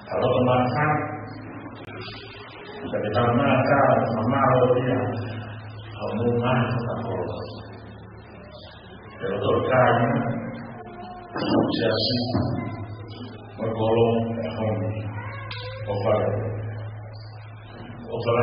ʻA loto māfana. Ka te tau māfana, māfana ʻo ia. ʻA mou māfana ko. Te loto kai. Siasi. Mo e kolo, e home. ʻOfa. ʻOfa.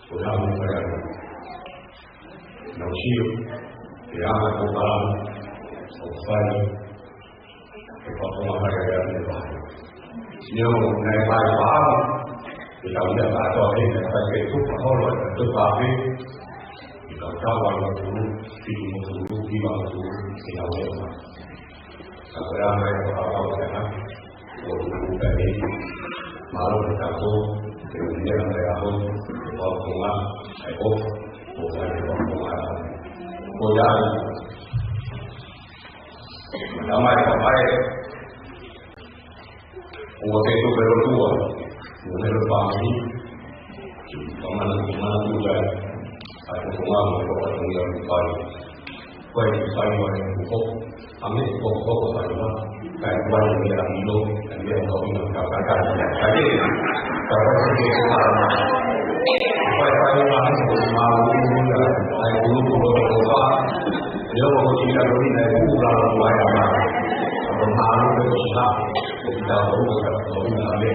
Ko e hā mo e fai atu. Nau sio, ke anga ko pala, ʻo fai, ke pakonga fai atu e paha. Sio, naʻe fai paha, ke tau ia kātoa he, naʻe fai ke tupa holo, ke tupa pē, ke tau tau ʻa e tulu, fitu mo tulu, hiva mo tulu, ke tau ia ma. Ka ko e anga e fakaʻau ke hā, ʻo tulu ka e, mālō ke tau tō, ke ʻuhinga mai ʻa e hō, ke pakonga, ʻa e hō, Ko ia. Ko ia. Tamai papai. Ko e tupe ʻa e ʻOtua. Ko e tupe ʻa e ʻOtua. Ko e mana, ko e mana ko ia. ʻA e ko e mana ko ia ko ia. Ko e fai mai ko. ʻA e meʻa ko ko ko fai mai. Kae ʻumaʻā e meʻa ʻilo, e meʻa ko ina ka ka ka. Ka ke, ka ka ke ko ka. Fai fai mai ko ma ʻumaʻā, ʻa e kulupu ko ko fa. Leo ko ina ko ina e kula ko ai ama. Ko ma ʻumaʻā ko sa, ko kita ko ko ina me.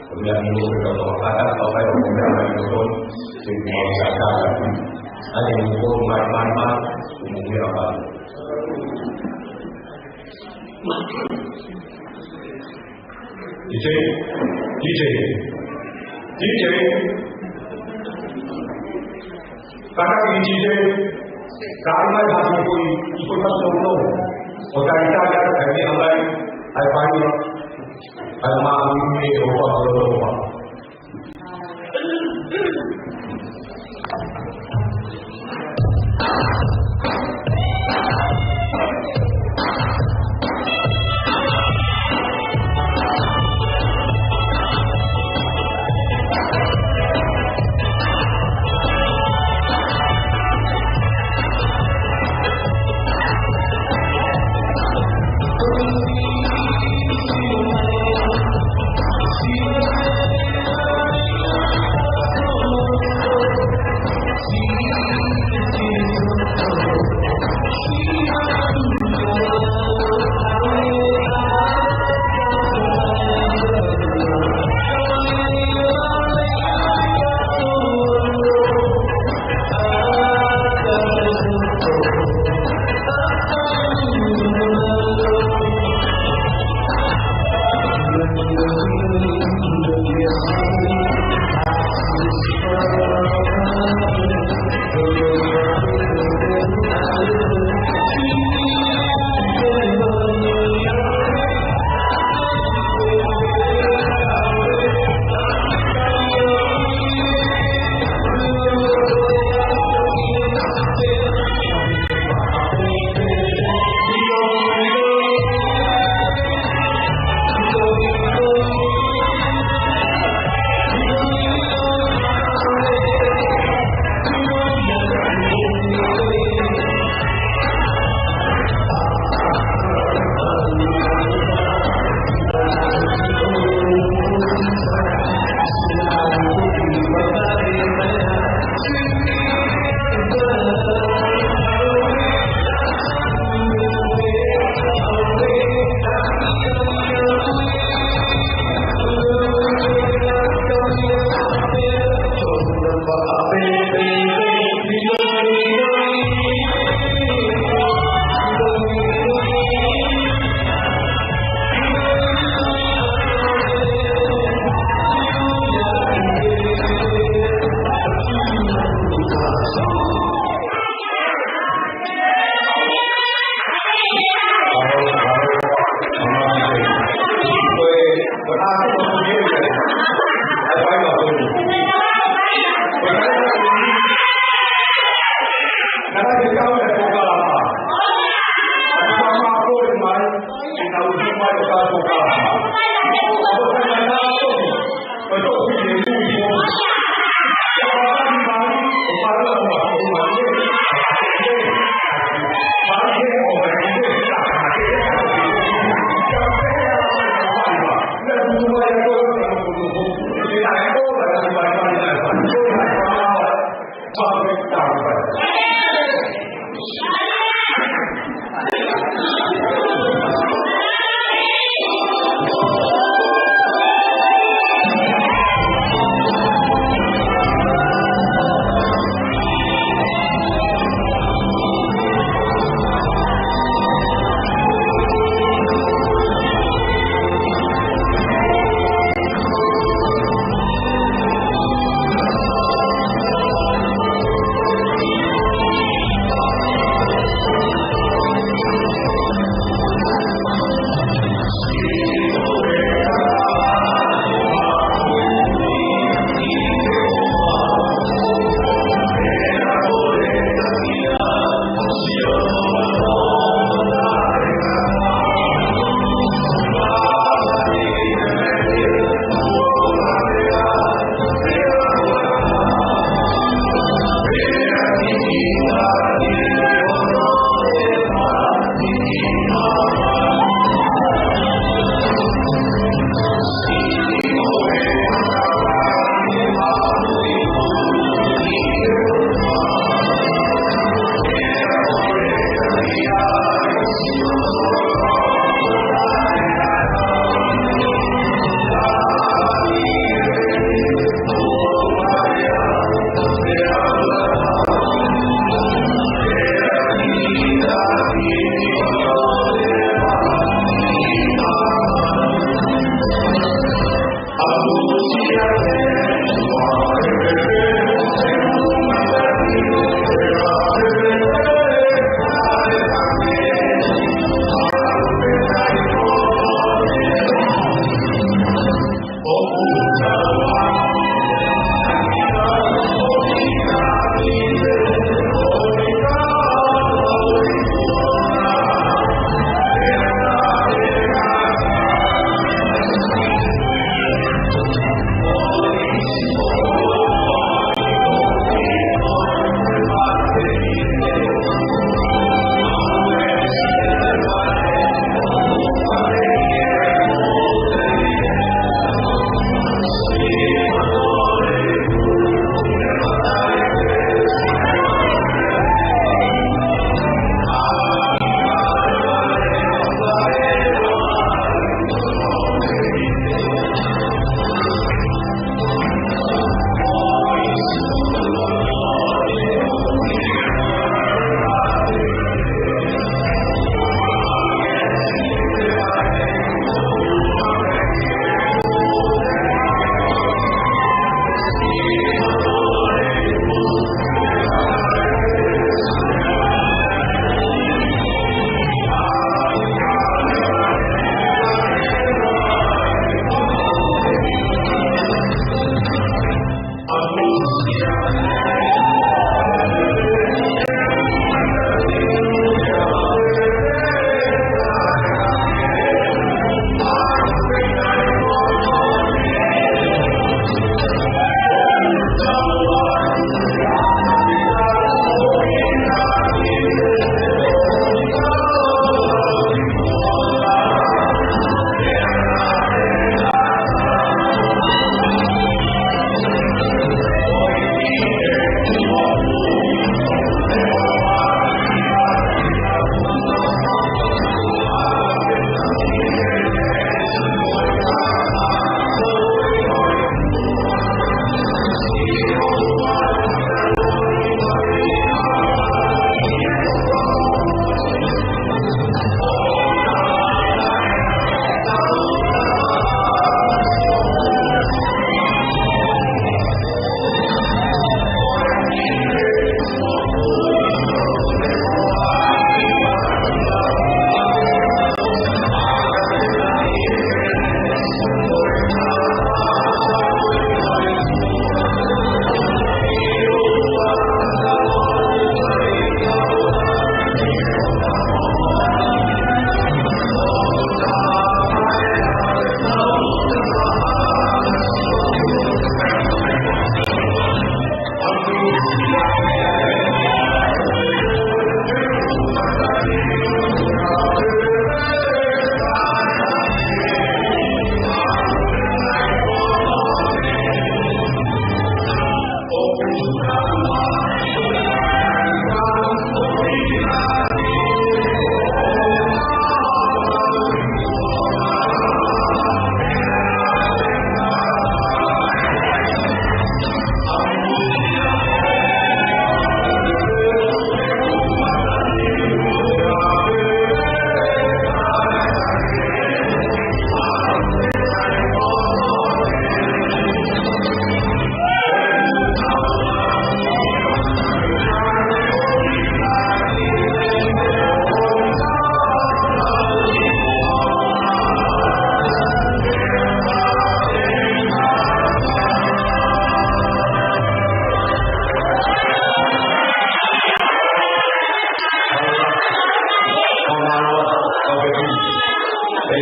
Ko meʻa ʻilo ko ka ka ka ka fai ko meʻa ʻilo ko. Ke ko ka ka. ʻA e ko mai mai mai, ko meʻa mai. T J, T J, T J. Kātaki T J. Ka ʻi ai ha kiʻi foʻi, kiʻi foʻi fasi toutou. ʻO ka ʻi ai ha kiʻi meʻa mai, ʻa e fai ua. ʻA e māʻoniʻoni ʻo e ʻOtua ʻo e ʻOtua.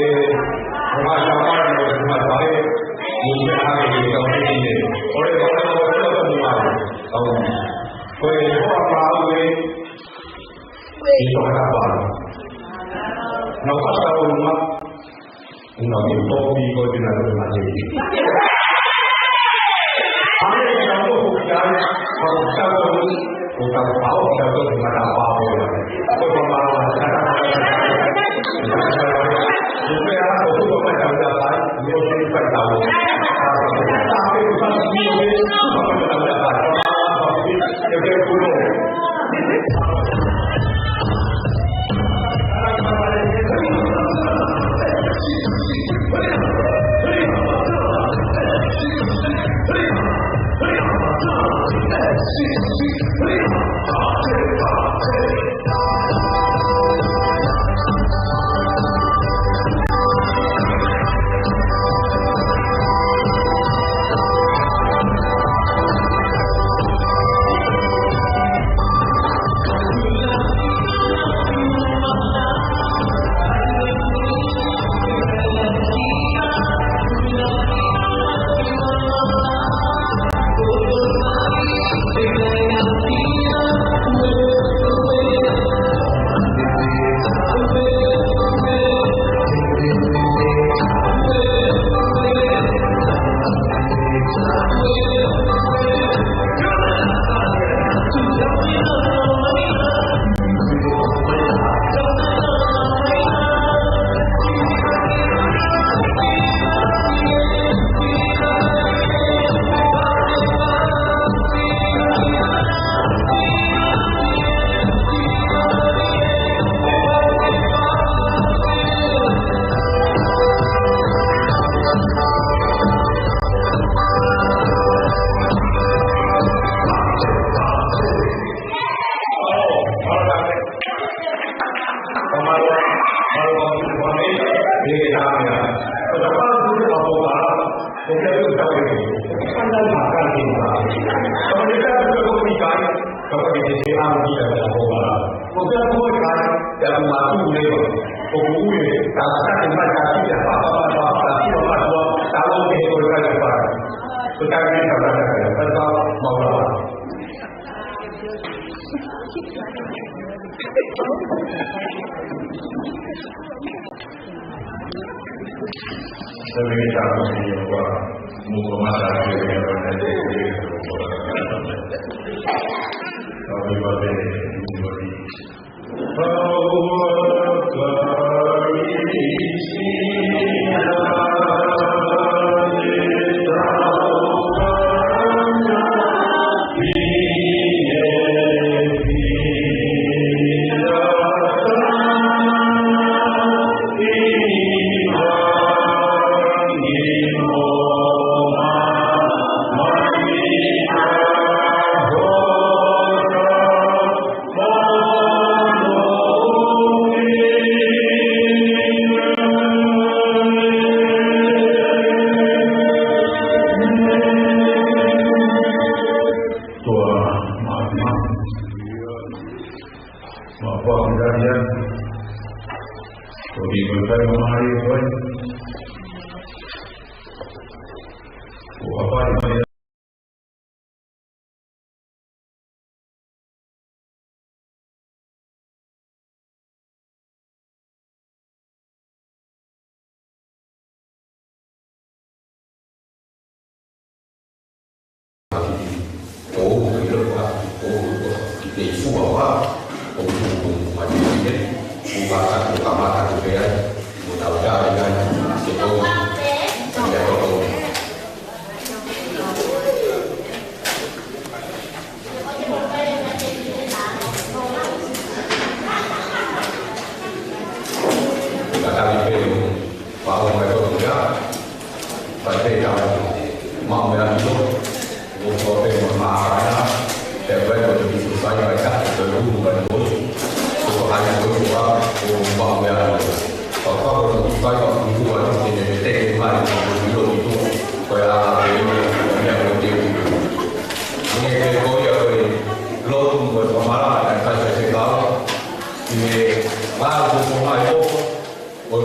ʻE, ʻo mai ka mai, ʻo mai ka mai, ʻo mai ka mai, ʻo mai ka mai. ʻOle, ʻole, ʻole, ʻole, ʻole, ʻole. Ko e hoa mau ē, ʻi Tongatapu. Nau pasa o ma, nau ke toki ko te nau mate. Hangē ko e tau ko kia, ko tau ko ʻo tau pau, tau ko te mata pau. Ko e pau,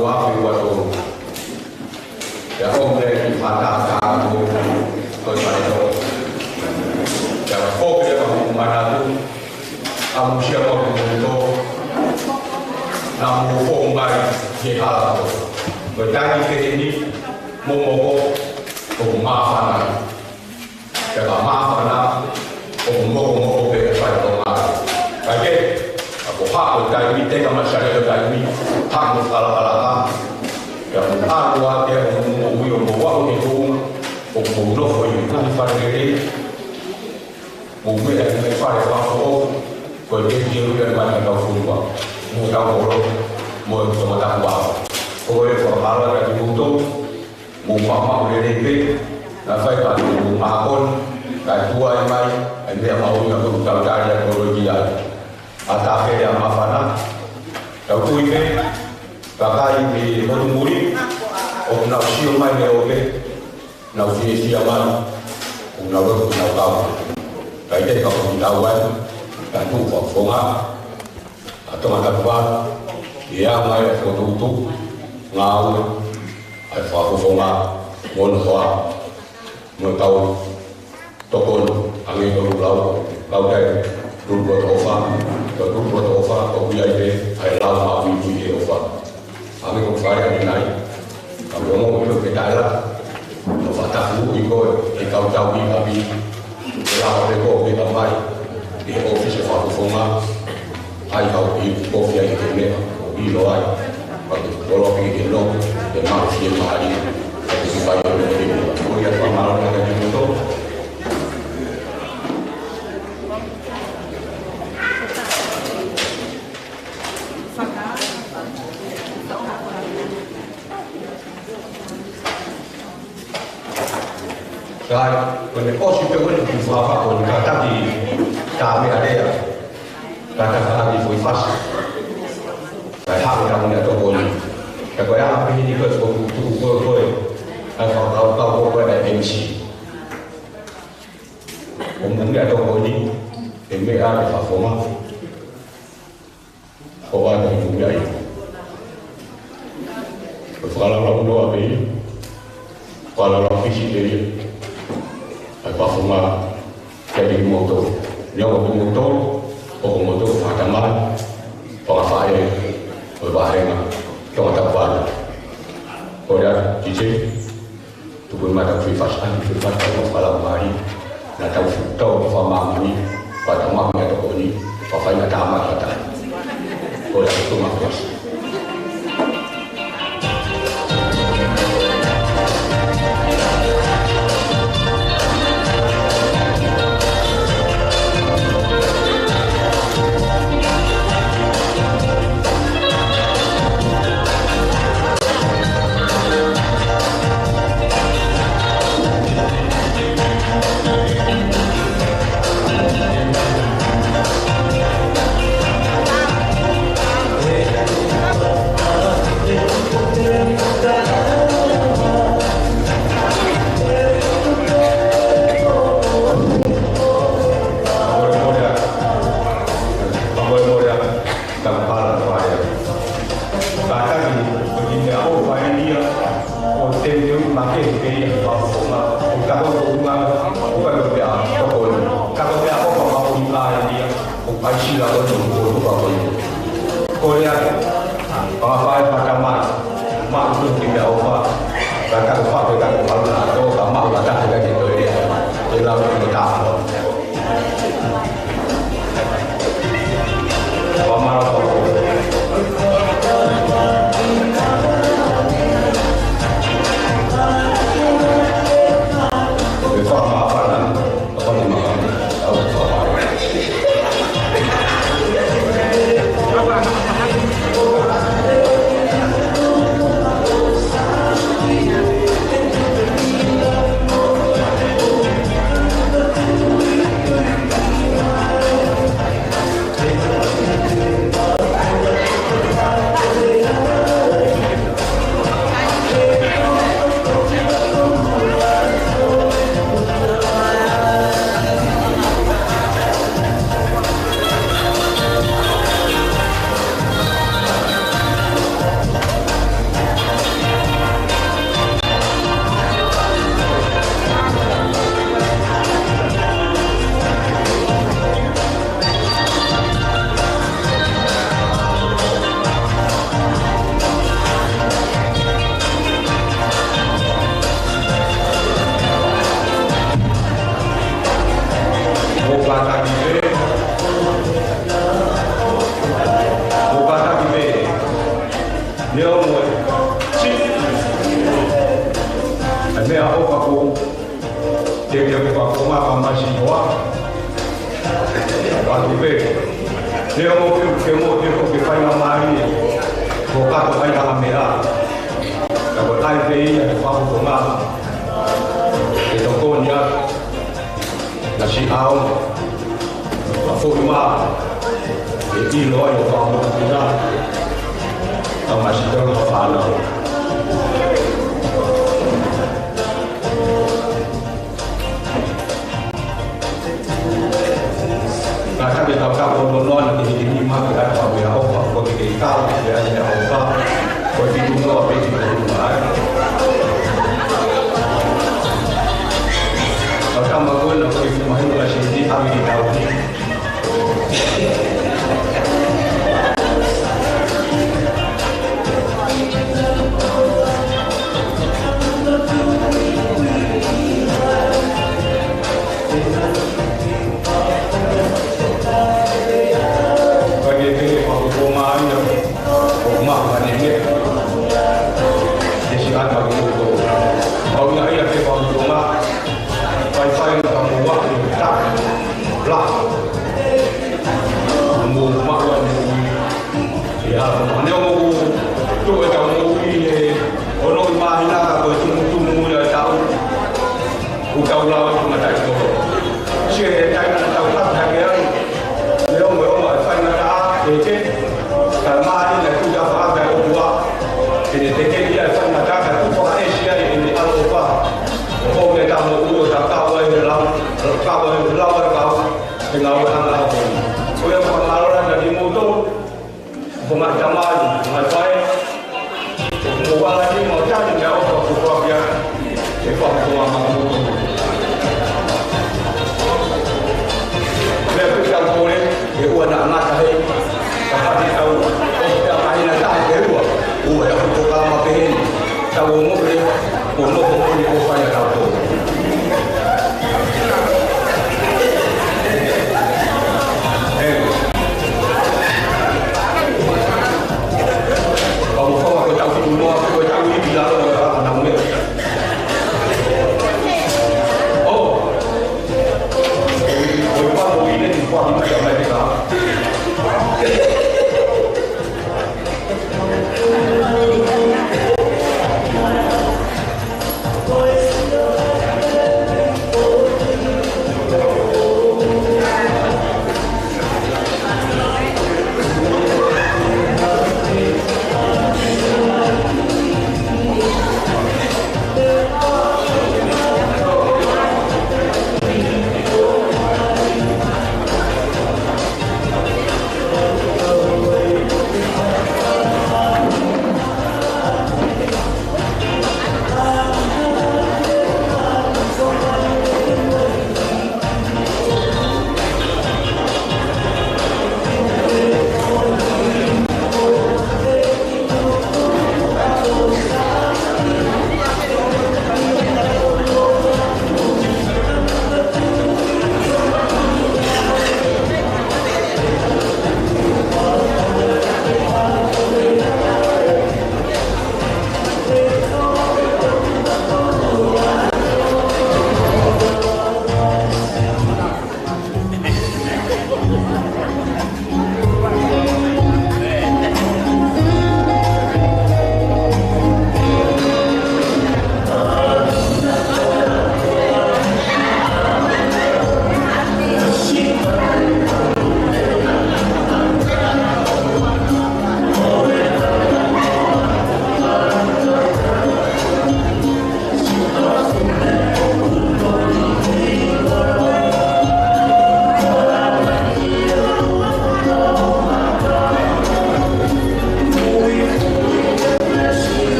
Ua afe ua tolu. Pea ʻomi e kiʻi fakatātā ko e fale tō. Pea foki leva hoku manatu, ʻamusia mo hoku moutō, naʻa mou foʻou mai ki he hala ko ē. Ko e taimi ko eni, momoko, ʻoku māfana. Pea ka māfana, ʻoku mokomoko pē e fai ko ngā. Kae kehe, ʻa ko hako taimi, teka mai sale ko taimi, hako falakalaka. Pea mo ʻalu ake, mo moʻui ʻo mo aʻu he kuonga, ʻoku mou nofo ʻi he ngaahi fale lelei. Mou meʻa ʻi he fale fakafoʻou, ko e kei kei ui ʻa e mai ʻa e kau fonua. Mo tau kolo, mo e tongatapu ʻa. Ko e fakamālō atu kiate kimoutolu, mou maʻu lelei pē, naʻa faifai mou mākona, kae tuai mai, ʻa e meʻa mahuʻinga ko ʻetau tali ʻa e kolo ki ai. ʻAtā pē ʻa e māfana, tau tui pē, kakai mei he motu muli, ʻoku nau sio mai he ope, nau fiefia mai, ʻoku nau lotu, ʻoku nau kau. Kae kehe ka ʻoku tau ai, ka tuʻu fakafofonga, ʻa Tongatapu, ʻi he anga e fokotuʻutuʻu ngāue ʻa e fakafofonga mo hono hoa mo e kau tokoni, hangē ko e lau, lau ʻa e Tupou ʻOfa, ko e Tupou ʻOfa, ʻoku ʻi ai pē ʻa e lau maʻu ʻi he ʻofa. Hangē ko e fale ʻanenai, ka ʻoku ongo ʻilo ke taʻela, ʻo fakatapu ʻi ko e kau tau ʻi ʻapi, ʻe lava pē ko e meʻa mai ʻi he ʻōfisi fakafofonga, ʻai kau ʻi kofi ai ke meʻa, ʻo ʻilo ai, ka ke koloa pē ke no, ke maʻu fiemālie, ka ke sifai ʻo meʻa ke meʻa. Ko ia fakamālō atu kiate kimoutolu. Sai, ko ʻene ʻosi pē ko ʻene kiʻi fakafofonga, ko ʻene kātaki tā meʻa lea. Kātaki fakafoʻi fasi. Sai, haʻu e taumuʻa tokoni. Ka ko e anga pē eni ko e fokotuʻutuʻu ko ē. Kae fakakaukau ko ē ʻa e M C. Ko e moʻui ʻa e tokoni, e meʻa ʻa e fakafofonga. Ko e ʻuhinga ia. Ko e fakalaulaunoa pē ia. Fakalaulaunoa pē ia. ʻA e fakafofonga kiate kimoutolu. Neongo ko kimoutolu, ko kimoutolu fakatamai, fakafaʻē, ko e vāhenga, Tongatapu. Ko ia, D J. Tuku mai ʻetau foʻi fasi, ʻa e foʻi fasi, ʻa e fakalaumālie. Naʻa tau foʻi tau fakamāmani, fakatamai ʻa e tokoni, fakafaingamālie ʻa e tokoni. Ko ia, tuku mai e fasi. Kātaki, ko e kiʻi meʻaʻofa eni ia, ʻo teu makehe pē ia, ʻo, ʻo, ʻo ka ko e ʻuhinga, ʻo ka ko e meʻa, ʻo ko e, ka ko e meʻaʻofa mahuʻinga eni ia, ʻo ʻai sila ko e ʻuhinga ko e. Ko ia, fakafaʻē fakatamai, maʻu e kiʻi meʻaʻofa, ka ka ko e fakafaʻē ka ko e paluna, ʻo ka maʻu ka ka ke ke ko e, ke lau ke tāfo. Meʻaʻofa ko e, ke ke fakafofonga ka masiʻi hoa. Patu pē. Te o ke mo te ko ke fai na mālie. Ko kato fai na meʻa. Ka ko tai pē ia ke fakafofonga. Ke tokoni atu. Na si au. Ka foʻi mā, ʻe ʻilo ai ʻo fakamoʻoni pē na, ka masiʻi tau ka fānau. Ka ka ke tau ka ko nono ana ke hiki ni ma ke ata pea o ka ko ke ke ka ke ata o ka. Ko e fitu noa pē ki ko mai. Ka ka ma ko na ko e fitu mahino ka si ni a mi ki tau ni. Ka ke ke ke paku ko mai na. ʻO maʻu ʻa e nene. Ke si ata ko ko. Au ia ia ke fakamutonga. Fai fai na ka mo wa ke ta. La. Mo maʻu ʻa e moʻui. Ia, ʻa ne o moʻu. Tuʻu e ka moʻui ʻe. Ono i mahina ka ko e tumutumu ia e tau. ʻOku tau lau atu mataʻi kolo. Sio he taimi naʻa tau hake hake ai. Leʻo mo e ongo e faingataʻa, ʻe te. Ka mālie na tuʻu ta faka ʻOtua. ʻE ne teke ia e faingataʻa ka tuʻu fakaʻesi ai ʻene ʻaloʻofa. ʻO ko me ta mo uo ta kau ai he lau. Kau ai he lau ai kau. He ngāue ʻana ʻo ko. Ko ia fakamālō lahi na ni moutolu. Ko ngaahi tamai, ngaahi faʻē, mo wala ni mo tani mea ʻofa ko Fafia, ʻe fakamoʻoni ʻa moutolu. Meʻa pē tau kole, ʻe ua na ngata hei, ka pati tau, ʻo te amahina tahi ke ua, ua e ako ko kama peheni, tau o moʻu le, ko nofo moʻoni ko fai a tau kole.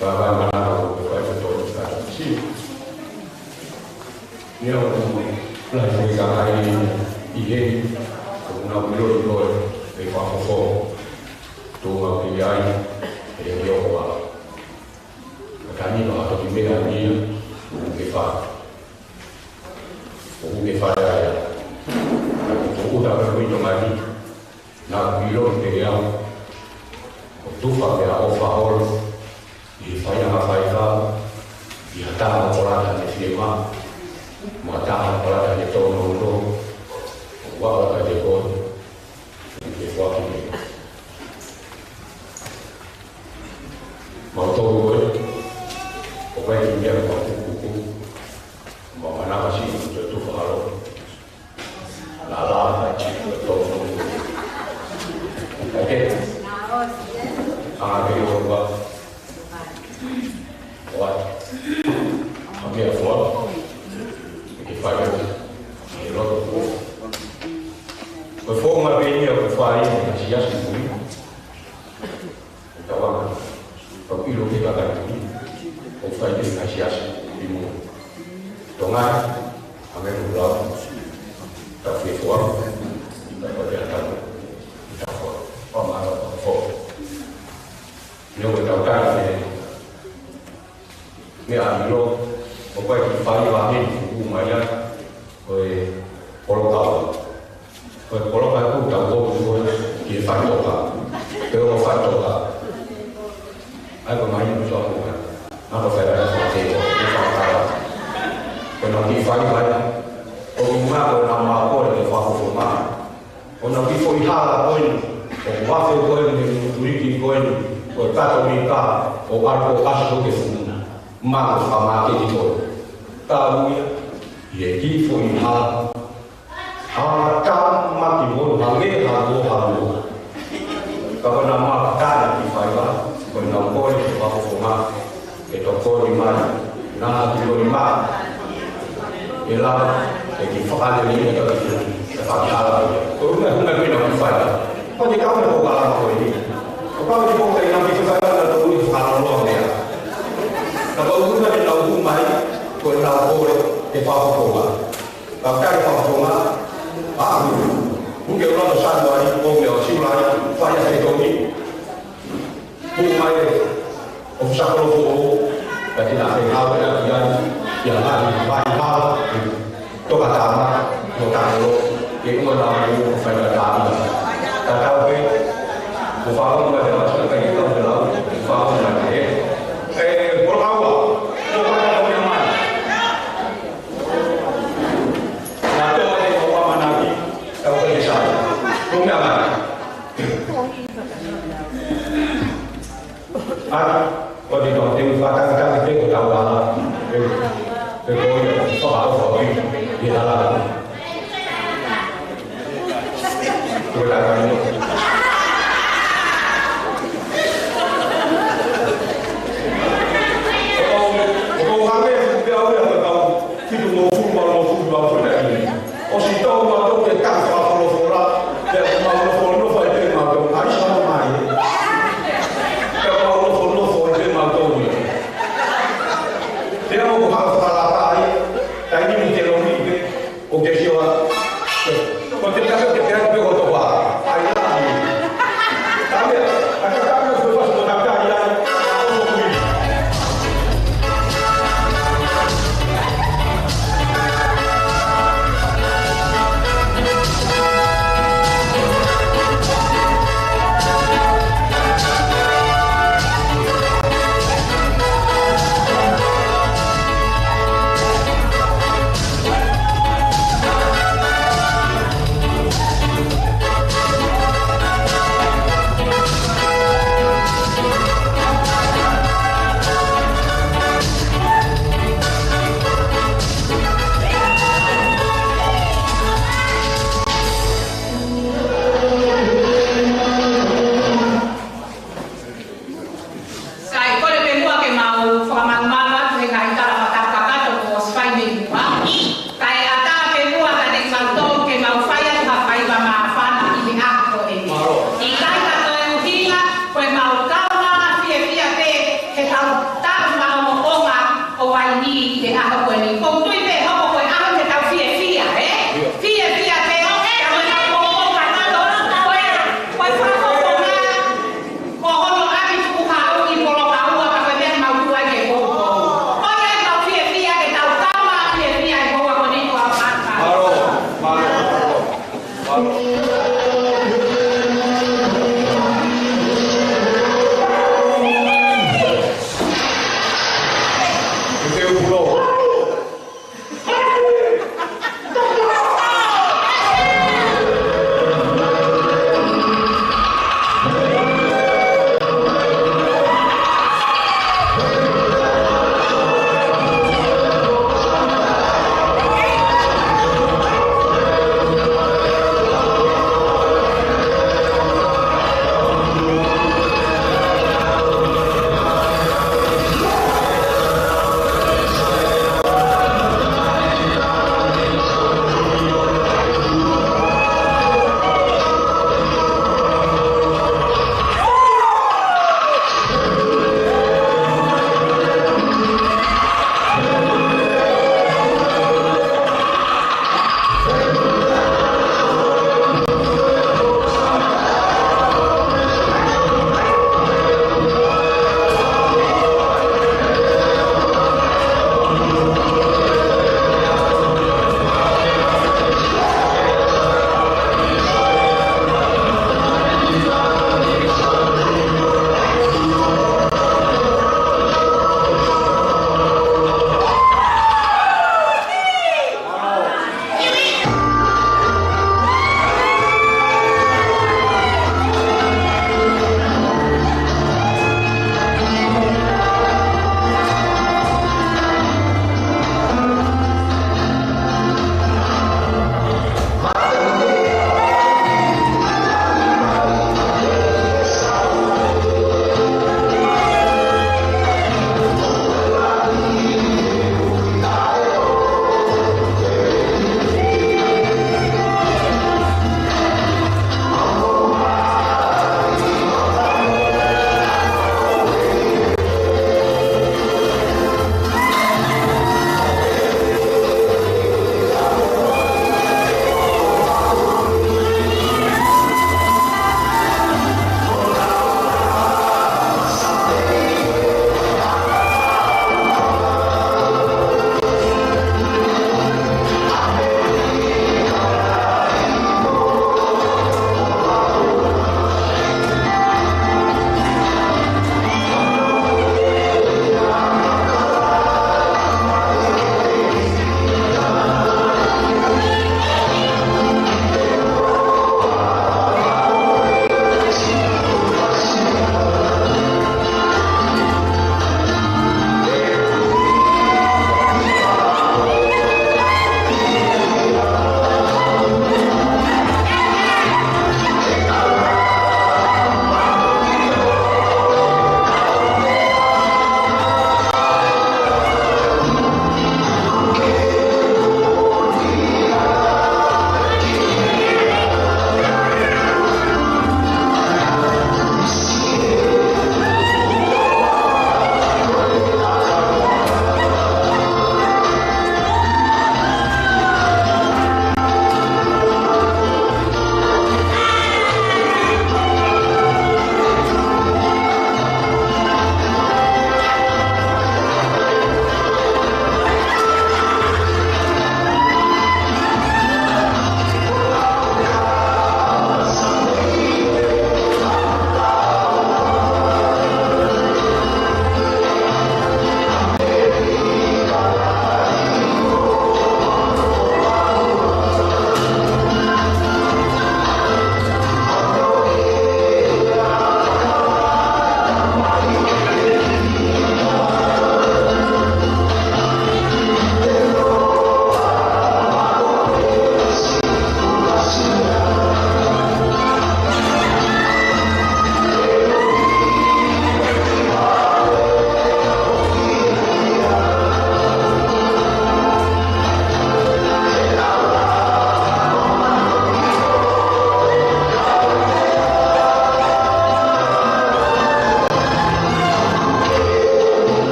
Ka ka mana ko e fai ko e tō ka si. Ia o lahi ko e kakai ʻi heni, ko e nau ʻilo ʻi koe, ʻe fafofo. Tō mau ki ai, ʻe ki o koa. Ka ka ni ma toki meʻa ni, ʻoku ke fai. ʻOku ke fai ai. Ka ko e uta ka ko i to mai ni. Naʻa ku ʻilo pē au, ʻoku tufa pē ʻa ʻOfa Holo, ʻi he fai ʻa e faifekau, ʻi ha taha ʻoku lata ne fiemaʻu, mo ha taha ʻoku lata ne tōnounou, ʻoku ʻalu atu ʻa e koe, ʻoku ke foaki pē. Mau tō koe, ʻoku ʻikai ke meʻa ko e kukuku, mau manavasiʻi ʻa e tufa Holo. La la, la chico, todo el mundo. Hay que, ah, que yo, va. What? Cambia de forma. Que falla. El otro. Pues fue una peña que fue ahí, así ya se murió. ʻOku tau anga, ʻoku ʻilo ke kakai ʻoku fai pē ngaahi siasi ʻi muʻa. Tonga, ʻa e meʻa ʻoku lau, tau fie fua, tau fie fua, tau fie fua, ʻo mara, tau fua. Neongo ʻetau tala ʻe, meʻa ʻilo, ʻoku ʻikai ke fai vā he ʻoku mai ia, ko e polokau. Ko e polokau ʻoku tau ʻomi ko e ki he faʻitoka. Ke ʻo faʻitoka. ʻAi ko mai ni ko soa ko ka. Nā ko fai rā ko te ko, ko fai rā. Ko nau ki fai fai. Ko ki mā ko nau mā ko e ke fakafofonga. Ko nau ki foʻi hala ko eni. Ko ko wafe ko eni, ko tuliki ko eni. Ko e kato mi ka, ko ʻalu ko kasi ko ke fumuna. Mā ko fakamāketi ko e. Ka uia, ʻi he ki foʻi hala. Hala tāmaki mo hangē ha ko ha lua. Ka ko nā mā kāna ki faiva, ko nā kole ke fakafofonga, ke tokoni mai, nā ha ki loni mā. ʻE lava, ʻe ki fakalele ia ka ki, ke fakahala ia. Ko e hunga, hunga ko ena ki faiva. Ko e kau na ko kalama ko eni. Ko kau ki ko kai na ki faiva na tau ki fakaloloa mea. Ka ko e hunga ke nau hū mai, ko nā kole ke fakafofonga. Ka kai fakafofonga, ʻa, ʻoku ke ʻola ʻo Sānuali, ʻo me ʻo Siulai, fai ʻa e tongi. Pū mai, ʻo Sakolofoʻou, ka te na ke hau e aki ai, ia ngaahi vai hau, toka tama, mo takolo, ke ua na mo, fai ka tama. Ka tau pe, mo fakafofonga te matu, ka ke tau te lau, mo fakafofonga te, e, polokaua, mo fakafofonga mai. Nā tō e o amanaki, tau ka ke sai. Tō mea mai. Aka, ko te tō te u fakatanga te ko tau ala. Pe, pe ko ia, fakaʻofa ui, i ala. Ko e tau kai no. O, o, o, hame, pe au ia ko tau. Fitu mo fulu, mo fulu, mo fulu, mo fulu. ʻOsi tau ma tau ke taha fakafolofola, ke mau nofo nofo ai pē mautolu, ʻai sa mai. Ke mau nofo nofo ai pē mautolu. Te au ko ha fakalaka ai, tai ni te lo mi pē, ʻo ke sio a. Ko te kaka ke te atu pē ko topa. ʻAi la. Tabe, aka tabe ko fasi ko takai ai.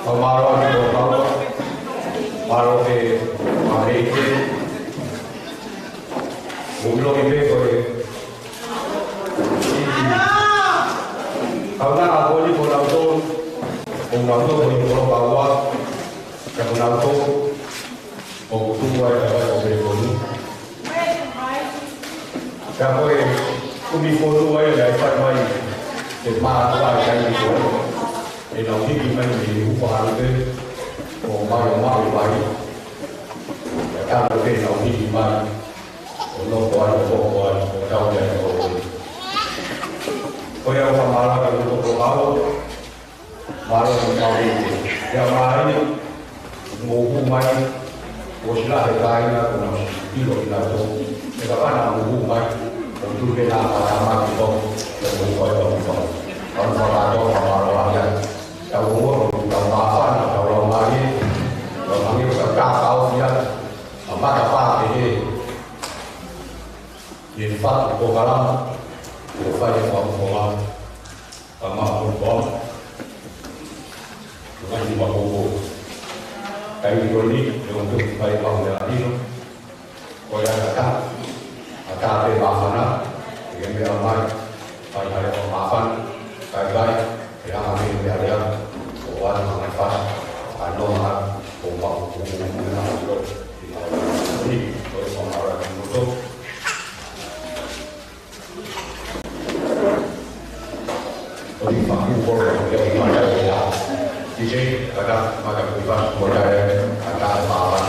Fakamālō atu ki he kau mālō ke maʻu e ʻEiki. Mou ʻilo pē ko e kaunanga ko eni ko nautolu, ko nautolu ko e kolo kaua, ka ko nautolu ʻoku tuku ai ʻa e vai ʻo Pelekoni. Ka ko e kumi fonu ai ʻa e fai mai, ʻe mātuʻa ai kai ni ko ʻenau hiki mai mei he upa halu pē, ʻo mai ʻo maʻu mai. Ka tau pē ʻenau hiki mai, ʻo nofo ai, ʻo hoko ai, ʻo tau ai, ʻo hoko ai. Ko ia ʻoku fakamālō atu ki he kau mālō. Mālō e kau ʻEiki. Ia mai, mou hū mai, ʻosi lahi e kāinga kuo nau ʻilo kinautolu. Pea kapau naʻa mou hū mai, ʻoku tuʻu pē ʻa e māmani ki tō, ʻe mou hū ai ʻo hū mai. Kau fakatō, fakamālō ai. Tau ō, tau māfana, tau lau mai, tau mangi, tau kākau ia, ʻa mata pā ke he. Ke fatu ko kalama, ko fai e kau ko kalama. Ka maʻu ko e pau. Ko e kahi ni maʻu ko e pau. Kae ʻikai ko eni, ʻe ʻoku fai pau ia ʻi heni. Ko ia ka ta. Ka ta pē māfana. ʻE ke meʻa mai. Fai hale ko māfana. Kai kai. ʻE hanga mai meʻa lea. Ko ʻoua naʻa mai fai. Ka nonga. Ko maʻu ko e pau. Ko e pau. Ko e pau. ʻOku ou fakamālō atu ki he kau mālō. D J, kata, mata kuiva, mo tae, kata, mālō,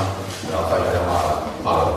na fai, kata, mālō, mālō.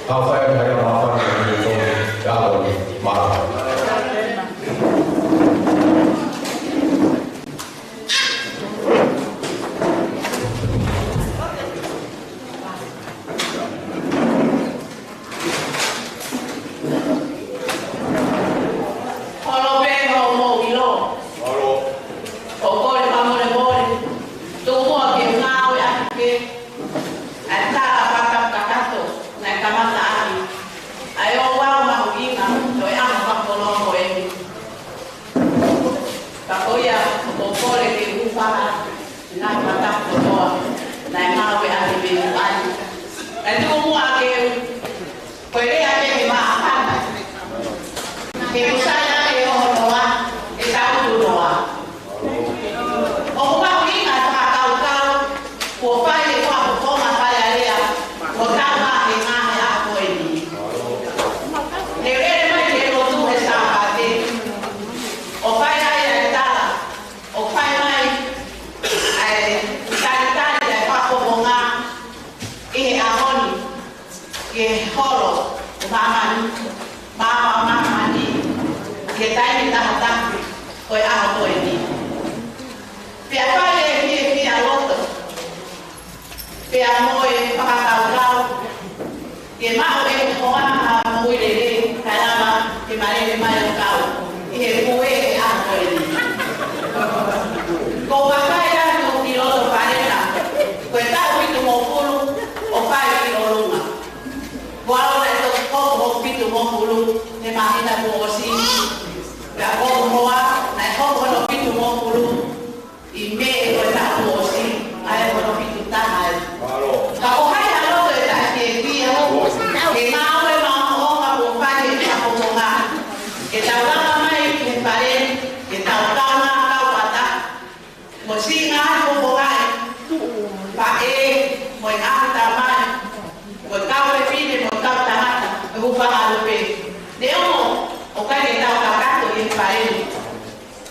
Ka fai ʻa e māfana ki he tō, ʻa e ʻaho ni, mālō. Holo pē hoʻomou ʻilo. Holo. ʻOku ou kole fakamolemole. Tuku muʻa ke u ngāueʻaki pē ʻa e tala fakatapu kakato naʻe kamata ʻaki ʻa e ouau mahuʻinga ʻo e ʻaho fakakoloa ko eni. Ka ko ia, ʻoku ou kole ke u hūfanga he ngaahi fakatapu kotoa naʻe ngāueʻaki mei muʻa ni. Kae tuku muʻa ke u, ko e lea pē he māfana. He ʻoku sai ange hono noa, ʻe tau tu noa. ʻOku mahuʻinga e fakakaukau kuo fai ʻe he fakafofonga Fale Alea ʻo tau ʻa e ngaahi ʻaho ko eni. He lele mai ki he lotu he Sāpate, ʻo fai ai ʻa e tala, ʻo fai mai ʻa e talitali ʻa e fakafofonga ʻi he ʻaho ni, ki he holo ʻo māmani, māmani, māmani, ki he taimi taha taha ko e ʻaho ko eni. Pea fai e fiefia loto, pea mo e fakakaukau, ke maʻu ʻe he hoa ha moʻui lelei, kae lava ke ma lele mai ʻo kau ʻi he pue ʻi he ʻaho ko eni. Ko e vakai atu ki loto fale na, ko e taʻu fitungofulu ʻoku fai ki ʻolunga. Ko au naʻe toki hoko hoku fitungofulu he māhina kuo ʻosi. Pea ko hoku hoa naʻe hoko hono fitungofulu ʻi Mē ʻo e taʻu kuo ʻosi, ʻa ia ko hono fitu taha ē. Ka ko hai ha loto ʻe taʻefiefia, he ngāue maʻongoʻonga kuo fai ʻe he fakafofonga. Ke tau lava mai ki he fale, ke tau kaungā kau fakataha mo e siʻi ngaahi fofonga ē, faʻē, mo e ngaahi tamai, mo e kau fefine, mo e kau tangata, ʻe hūfanga ʻalu pē. Neongo ʻoku ʻikai ke tau kakato ʻi he fale ni,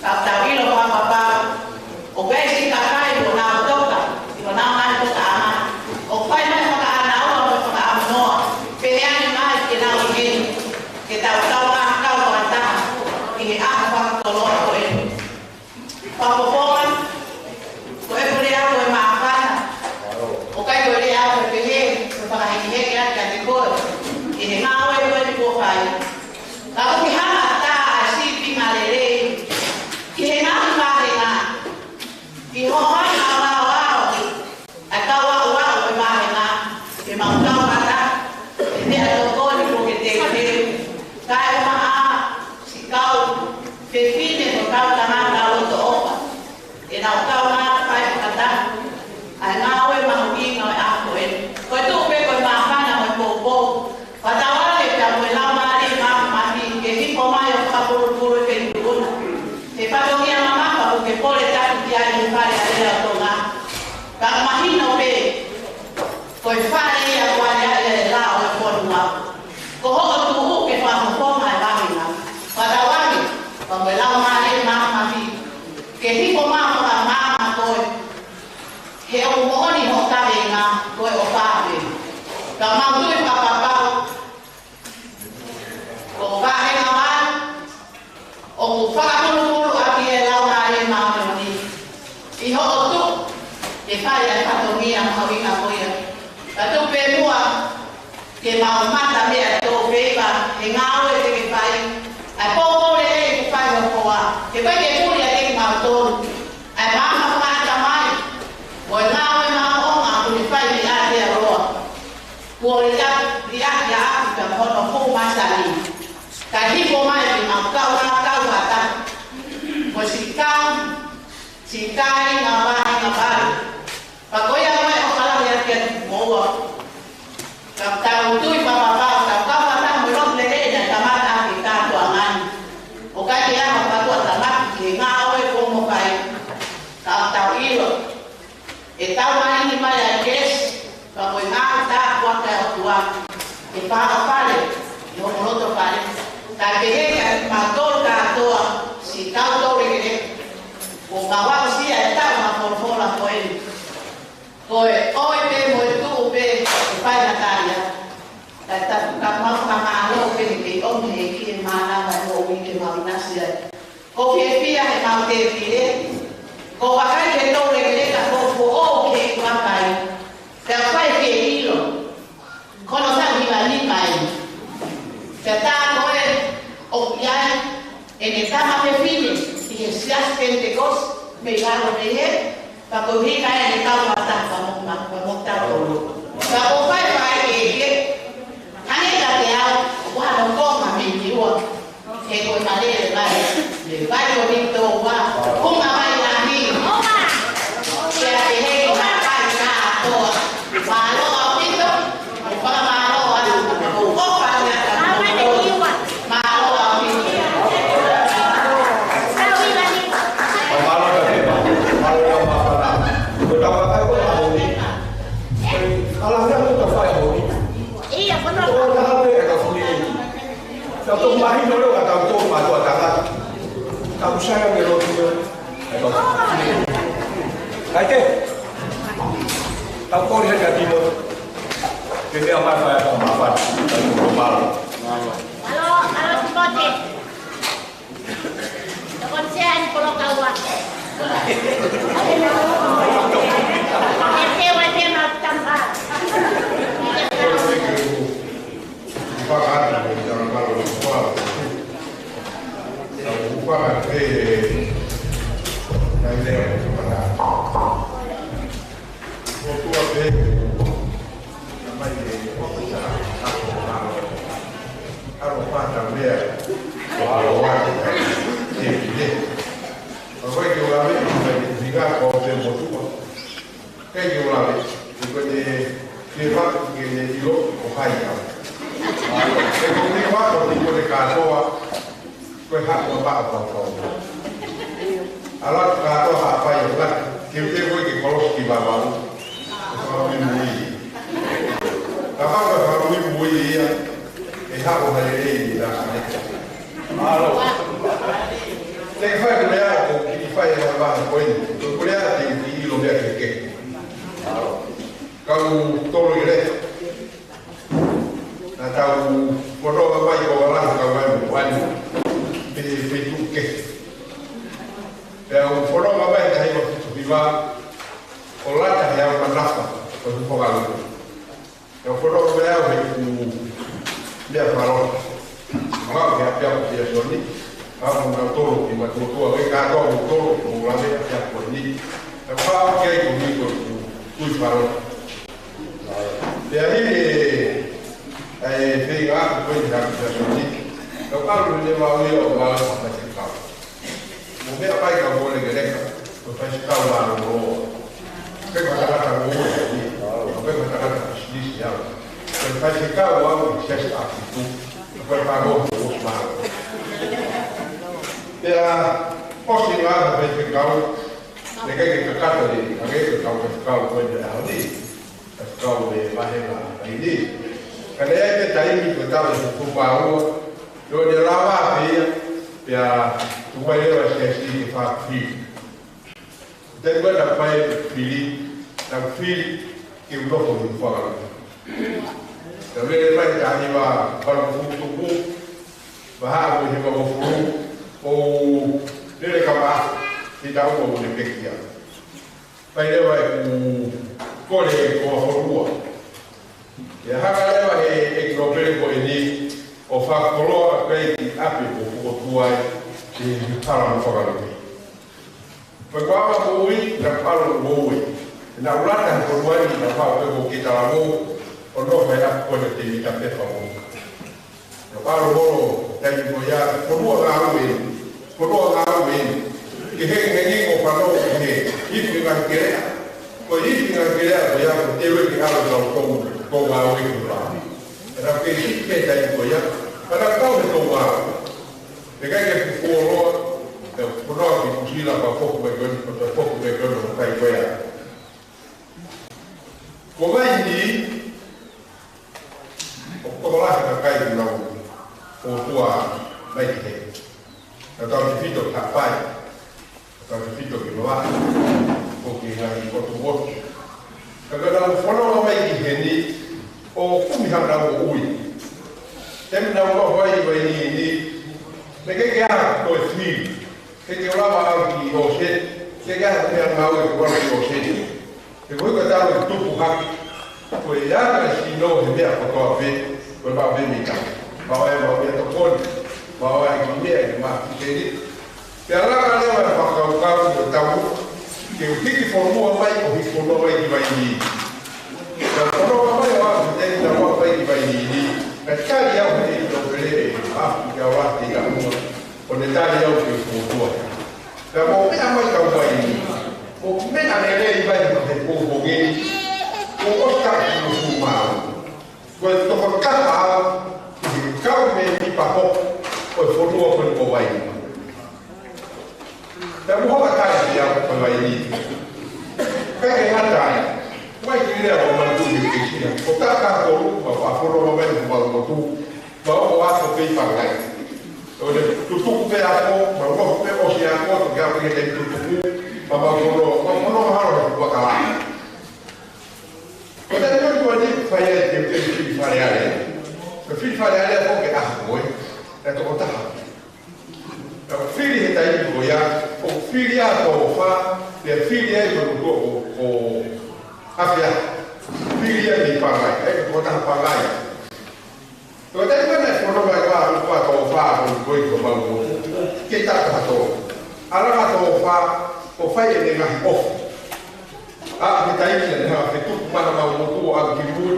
ka tau ʻilo fakapapau ʻoku ʻi ai e siʻi kakai ʻoku nau toka ʻi honau ngaahi tokaʻanga, ʻoku fai mai fakaʻānaua mo fakaʻāmoa, pehē ange mai ke nau ʻi heni, ke tau kaungā kau fakataha ʻi he ʻaho fakakoloa ko eni. Fakafofonga, ko e pule ako ʻe māfana. ʻOku ʻikai ko e lea ʻe pehē, ko e fakahekeheke atu kiate koe ʻi he ngāue ko eni kuo fai. Ka ʻoku ke hanga ʻo tā ʻa e sīpinga lelei ki he ngaahi vāhenga, ki hoʻo hanga ʻo aʻu ʻa e kau aʻuaʻu ʻo e vāhenga, ke mau kau fakataha he meʻatokoni kuo ke teuteu, kaeʻumaʻā siʻi kau fefine mo e kau tangata loto ʻofa, ke nau kaungā fai fakataha ʻa e ngāue mahuʻinga ʻo e ʻaho ko eni. Ko e tuʻu pē ko e māfana mo e poupou, fakatauange pea mo e Laumālie Māfimafi ke hifo mai ʻo fakapulupulu e feituʻu na, he fatongia mamafa kuo ke pole taki ki ai ʻi he Fale Alea ʻo Tonga. Ka mahino pē, ko e fale ia ʻoku ʻi ai e lao ʻo e fonua. Ko hoʻo tuʻu ke fakafofonga e vāhenga. Fakatauange pea mo e Laumālie Māfimafi ke hifo mai ʻo fakamaama koe. He ʻoku moʻoni hoʻo kaveinga, ko e ʻofa pē. Ka mau tui fakapapau, ko e vāhenga valu ʻoku fakapulupulu ʻaki e Laumālie Māʻoniʻoni ʻi hoʻo tuʻu ke fai ʻa e fatongia mahuʻinga ko ia. Ka tuku pē muʻa ke mau mata meʻa tō feiva he ngāue te ke fai, ʻa e poupou lelei kuo fai ʻe ho hoa. Ke ʻikai ke puli ʻiate kimautolu ʻa e maama fakaʻatamai mo e ngāue maʻongoʻonga kuo ne fai mei ʻAotearoa. Kuo liʻaki, liʻaki ʻa ʻAfilika mo hono fuʻu masani. Kae hifo mai ke mau kaungā kau fakataha mo e siʻi kau, siʻi kāinga vāhenga valu. Pea ko ia ko e ʻofa lahi atu kiate kimoua. Ka tau tui fakapapau, tau kau fakataha mo e lotu lelei naʻe kamata ʻaki e kātoanga ni. ʻOku ʻikai ke ʻi ai ha faʻahinga tamaki ki he ngāue kuo mo fai. Ka tau ʻilo ʻe tau maʻu mai ʻa e kelesi, pea mo e ngaahi tāpuaki ʻa e ʻOtua, ʻe fakaʻaufale ʻi homo loto fale. Kae pehē kiate kimautolu kātoa, siʻi kau toulekeleka, kuo mau aʻusia e taʻu fakafolofola ko eni. Ko e ʻoi pē mo e tuʻu pē, ʻe Fai na talia. Ka ta ka mau ka mālō pē ni ke ʻomi he ki he mānava ʻo ui ke mau nasi ai. Ko fiefia he mau tēpile. Ko vakai ke tau leleka ko ko o ke i vakai. Pea fai ke ilo. Ko no sa hiva ni mai. Pea tā ko e ʻoku ʻi ai ʻene tama fefine ʻi he Siasi Pentecost mei lalo mei he, pea ko e hika ʻene tau ata pea mo ma pea mo tautolu. Pea ko fai fai ke ke. Hangē ka te au, ʻoku hano konga mei Niua. He ko e malele mai. Le vai o ni tō ua. Konga mai lahi. Pea te hei na kai na toa. Mālō ʻaupito. Kae ke, tau kole he ka timo, ke mea mai fai ʻa māfana, tau kole mālō. Mālō, mālō Timote. Tokoni sea ni kolo kaua. E te wa te na tamba. Fakata mo i tana kalo ni kua. Tau fakata pē, nai lea o fakata. Ko tua pē, na mai e o fakata, ako malo. Ako fakata mea, ko alo wate, e pile. Ko koe ke ʻoua ʻe, ko e ringa ko te motua. Kei ke ʻoua ʻe, ko e te, ke fatu ke ne ilo ko hai au. Ke ko te fatu ni ko te kātoa, ko e haku a paka paka. Ala kātoa ha pai o la, ke te koe ke kolosi ki vavau. Ko whakaui mui. Ka paka whakaui mui ia, e haku hai e i la ka ne. Mālō. Te ke fai ko lea ko ki fai e vavau ko e, ko lea te ki ilo mea ke ke. Kau tolo i le. Na tau fononga mai ko wala kau ai mo ani. Pe, pe tuke. Pea u fononga mai tahi ma fitu hiva. ʻO lata he au manafa. Ko tu fonga lu. Pea u fononga mai au he ku mea faro. Mau ke apia ko fia soni. Au mo na tolo ki ma tuatua. Ke kātoa mo tolo. Mo lave apia ko ni. Pea u fā ke ai ko ni ko tu. Kui faro. Pea hili e, e feinga ʻaku ko e hanga ki a Soni. Ka ʻalu ne mau ia ʻo mau ʻa Faisekau. Mo meʻa mai ka mole ke leka, ko Faisekau mālōlō. Ke ka takata mo e ni, ke ka takata pisinisi au. Ko Faisekau au i siasi ʻapitu, ko e pāgo ko mālō. Pea, ʻosi ngā Faisekau, ne kai ke kakata ni, ka ke kakau Faisekau ko e te aho ni. Ka kau e mahe la ai ni. Ka ne ai ke taimi ko tau e fuku pāua. Tō ne lava pē ia, pea tuku mai leva siasi ke fā fili. Te kua ta pai fili, ta fili, ke u nofo ni faka. Ta vele mai ta hiva palu fuku tuku, maha ko hiva ko fulu, ʻo lele ka maha, ki ta ua mo ne pekia. Fai leva e ku kole ko a honua. ʻE haka leva he ʻEiki Nōpele ko eni ʻo fakakoloa kai ki ʻapi ko fukotuai ki he hala mo fakalele. Fai kua ma ko ui, na palo mo ui. Na ulata he ko tuai na pao pe ko kita la mo, ʻo no fai a ko te te mita pe fa mo. Ka palo holo, taimi ko ia, ko nua ngā ue, ko nua ngā ue. Ke he, he ni ko whanau he, ifi ngā kelea. Ko ifi ngā kelea, ko ia, ko te ue ke alo kau kou, kou ngā ue ke pā. Ka na ke ifi ke taimi ko ia, ka na kau he kou ngā ue. Te kai ke kukuoloa, te konoa ki kusila pa foku mai koni, pa foku mai koni, ko kai ko ia. Ko mai ni, ʻo tokolahi ka kai ki lau, ʻo tua mai ki he. Ka tau te fito ka pai, ka tau te fito ki loa, ko ki ngai ko tu wotu. Ka ka lau fono mai ki he ni, ʻo kumi haʻanau moʻui. Taimi naʻa nau ʻi Vainini, naʻe ʻikai ke ʻi ai ha toe fili. ʻIkai ke lava ʻo aʻu ki ʻōseni, ʻikai ke ʻi ai ha meʻangāue ke lava ki ʻōseni. He ko e ka tau e tupu hake. Ko e anga e sino he meʻa kotoa pē, ko e maʻu pē mita. Maʻu ai e maʻu meʻatokoni, maʻu ai e kiʻi meʻa ke maʻu ki seni. Pea laka leva e fakakaukau ʻo e tau, ke u hiki fonua mai, ʻo hiki fonua mai ki Vainini. Pea fonua mai ʻo aʻu ki he taimi naʻa ku aʻu ai ki Vainini, kae tali au ʻe he ʻEiki Tokele ʻe Afu ke au ʻa e ʻi Kaʻunga, ʻo ne tali au ki he fonua. Pea mo meʻa mai kau Vainini, mo meʻa lelei mai mo he kou hongeni, ʻo ʻosi taʻu ʻe hongofulu mā ua. Ko e toko taha au ʻi he kau mēmipa hoko ʻo e fonua ko eni ko Vainini. Pea mo hoka tali pē au ko Vainini. Pea ke ngata ai. Mai ki lea ʻo manatu ki he kisia. Ko taha tolu, ma faʻa fononga mai mo mau motu. Ma ʻoku ako pē ʻi Pangai. ʻO ne tutuku pē ako, ma nofo pē ʻosi ako, toki ako ki he tutuku. Ma mau fononga, ma fononga mahalo he kuakala. Ko e taimi ko eni fai ai e teuteu fili Fale Alea. Ko e fili Fale Alea ko e ʻaho ko ē, ʻe toko taha. Ka fili he taimi ko ia, ʻo fili ʻa Tofa, pea fili ai ko ko ko Afea. Fili ai ki Pangai, ʻe toko taha Pangai. Ko e taimi ko ē naʻe fononga ai ko ē ʻa Tofa, ko ko ko mau ko, ke tata ha tō. ʻAlu ʻa Tofa, ʻo fai ʻene ngaahi ʻofa. ʻA, he taimi naʻe hanga fetuku mana mau motu ʻo aʻu ki mui,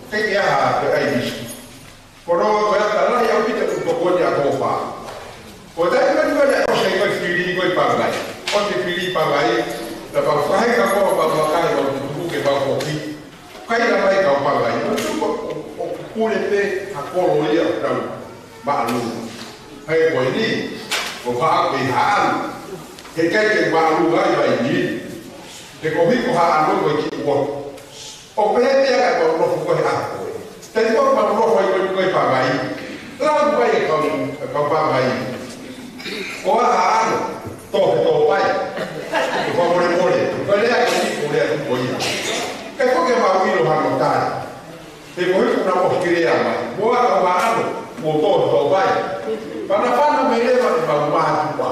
ʻikai ke ʻi ai ha toe ʻai nisi. Ko e ʻuhinga ko ia ka lahi ʻaupito ʻeku tokoni ʻa Tofa. Ko e taimi ko ē naʻe ʻosi ai ko e fili ko ē ʻi Pangai. ʻOsi e fili ʻi Pangai, naʻa mau fai ka ko e mau vakai mau tutuku ke mau kopi. Kai la mai kau Pangai. Ko e tuku ʻo, ʻo pule pē ha kolo ia ʻo nau māʻolunga. He ko eni, ko Haʻa, ko Haʻa ʻAno. He ʻikai ke māʻolunga ai Vainini. He ko hiko Haʻa ʻAno ko e kiʻi uotu. ʻO pehē pē ʻa e mau nofo ko ē he ʻaho ko ē. Taimi ko ē mau nofo ai ko ē ko ē Pangai. Lau mai e kau, kau Pangai. Ko Haʻa ʻAno, tō he tō pai. Ko e fakamolemole. Ko e lea ko eni ko e lea tuku ia. Kae ko ke mau ʻilo hano tali. He ko hiko na mo hiki lea mai. Mo a kau Haʻa ʻAno, mo tō he tō pai. Panapana mai leva e mau mātuʻa.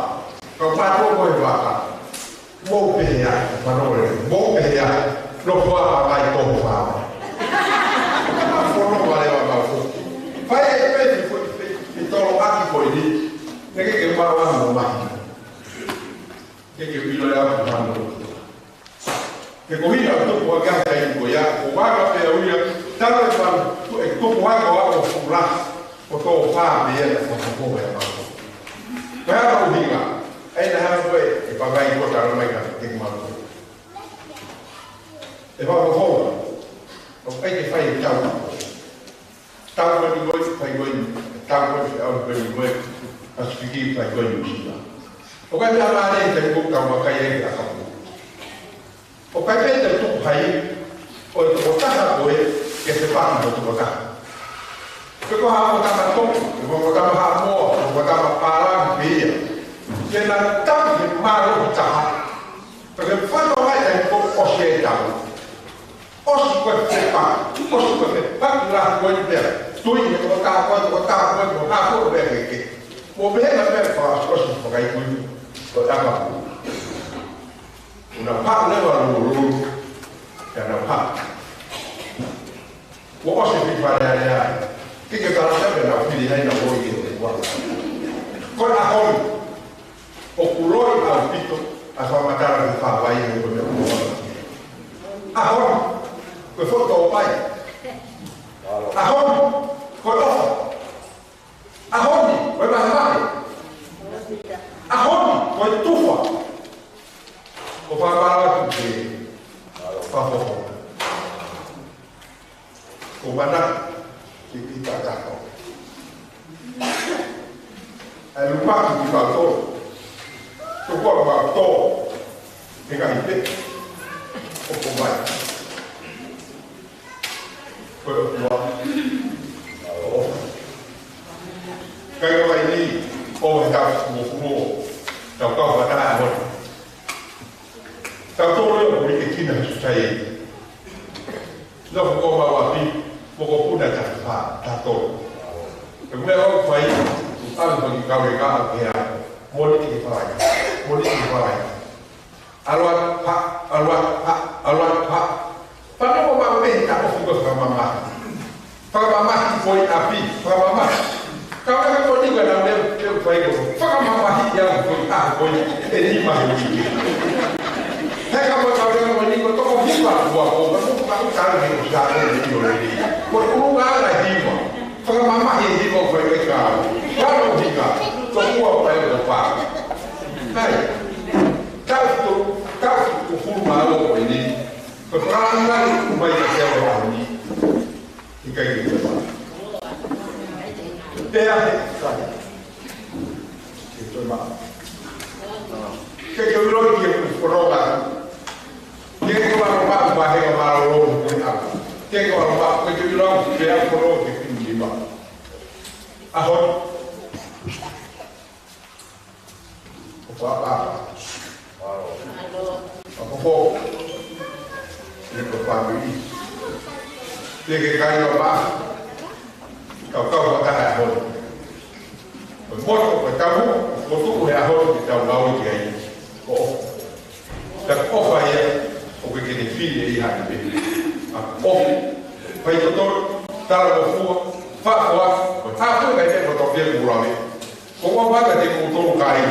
Kau mātuʻa ko e vaka. Mou pehē ā, fanole, mou pehē ā, nofo ā Pangai tō fā. Ka ma fono ma leva ma fo. Fai e pē ni foʻi pē, ʻi tolo ʻaki ko eni, ʻikai ke ke mara mo mahi. ʻIkai ke ʻilo ʻe au ki hano. He ko hina ʻo tupu ʻa e kakai ko ia, ko vaka pē au ia, tala e fanu, ʻe tupu ai ko au ʻo fula. Ko Tofa pē ia naʻe fakapohe ʻa mau. Pea ko e ʻuhinga, ʻa ia naʻe hanga ko ē ʻe Pangai ko e tala mai ka te mau. ʻE fakapohe, ʻoku ʻikai ke fai e tau. Tau ko eni ko ē, fai ko eni, tau ko eni, fai ko eni ko ē, Pasifiki fai ko eni Nuʻusila. ʻOku ʻikai ke ʻamanaki te u tau makai e ʻakapu. ʻOku ʻikai pē te u tuku hai, ʻo e tokotaha ko ē, ke fepaki mo e tokotaha. Pe ko ha ongo tama Tonga, pe ko ha ongo tama Haʻamoa, pe ko ha ongo tama pālangi pē ia. Ke na tau he mālohi taha. Pe ke fano mai tai ko ʻosi e tau. ʻOsi ko e fepaki, ʻosi ko e fepaki lahi ko eni pea. Tui he tokotaha ko ē, tokotaha ko ē, ko ha ko ē pea ke ke. Mo pehē na pea ko ʻosi ʻosi fakaikuiku. Ko e ʻakapu. Una pa leva lulu, lulu. Pea na pa. Kuo ʻosi e fili Fale Alea. Ke ke tala pea na fili ai na ʻoi ke te kua. Ko e ʻaho ni, ʻoku loi ʻaupito ʻa e fakamatala ki he fāvai he ko e meʻa ʻoku loi. ʻAho ni, ko e foʻi tō pai. ʻAho ni, ko e ʻofa. ʻAho ni, ko e vahevahe. ʻAho ni, ko e tufa. Ko e fakamatala ki he fakapohe. Ko mana ki ki tatako. ʻAi lumaki ki mautolu. Tuku ʻa mautolu. He ngaahi pē. ʻOku mai. Ko e ʻOtua. ʻO. Kai o mai ni. ʻO he tau mo fumo. Tau kau wata a hoi. Tau tō leo ko i ke kina he society. Nofo ko mau ʻapi, mo ko taha, taha tolu. Ko e meʻa ʻoku fai, ʻoku ʻalu hake kau e kaʻa ke ʻai. Moli ke fai. Moli ke fai. ʻAlu atu pā, ʻalu atu pā, ʻalu atu pā. Pea ʻoku mau pehē, taʻofi ko e fakamamahi. Fakamamahi ko e ʻapi, fakamamahi. Ka ʻoku ʻikai ko e ʻuhinga naʻa mou fai ko e fakamamahi ia ko e ʻaho ko ē ʻe nima he uike. He ka mau kau lea ko eni ko e toko hiva kuo aʻu, ka mou kau tala he ʻoku sa ko e ʻi ʻoleli. Ko e ʻulungaanga hiva. Fakamamahi e hiva ʻoku fai ʻe he kakai. Ka ʻoku ʻikai, tokua ʻoku fai ko e pā. Hai. Taʻu fitu, taʻu fitu ʻo e fulu mā ua ko eni. Ko e fakalāngilangi ʻoku ʻomai kiate au he ʻaho ni. ʻIkai ke te pā. Pea he, sai. Ke te mā. Ke te ʻilo ki he foronga. Ke ke ʻalu ʻo maʻu pē he ka mālōlō ko e ʻaho. Ke ke ʻalu ʻo maʻu, ke te ʻilo ki he foronga ke pini lima. ʻAho ni. Ko papa. Ako ko. Ni ko papa i. Ke ke kai o ba. Kau kau ka kai ʻaho ni. Ko moto ko tau. Ko tu he ʻaho ni ke tau ngāue ki ai. Ko. Ka ko fai ia. ʻOku ke ne fili ia ha ni pe. Ako. Fai ko to. Tala ko fua. Fa fua. Ko ta fua kai te ko to ke kulawe. Ko ua maka te ko tolu kai.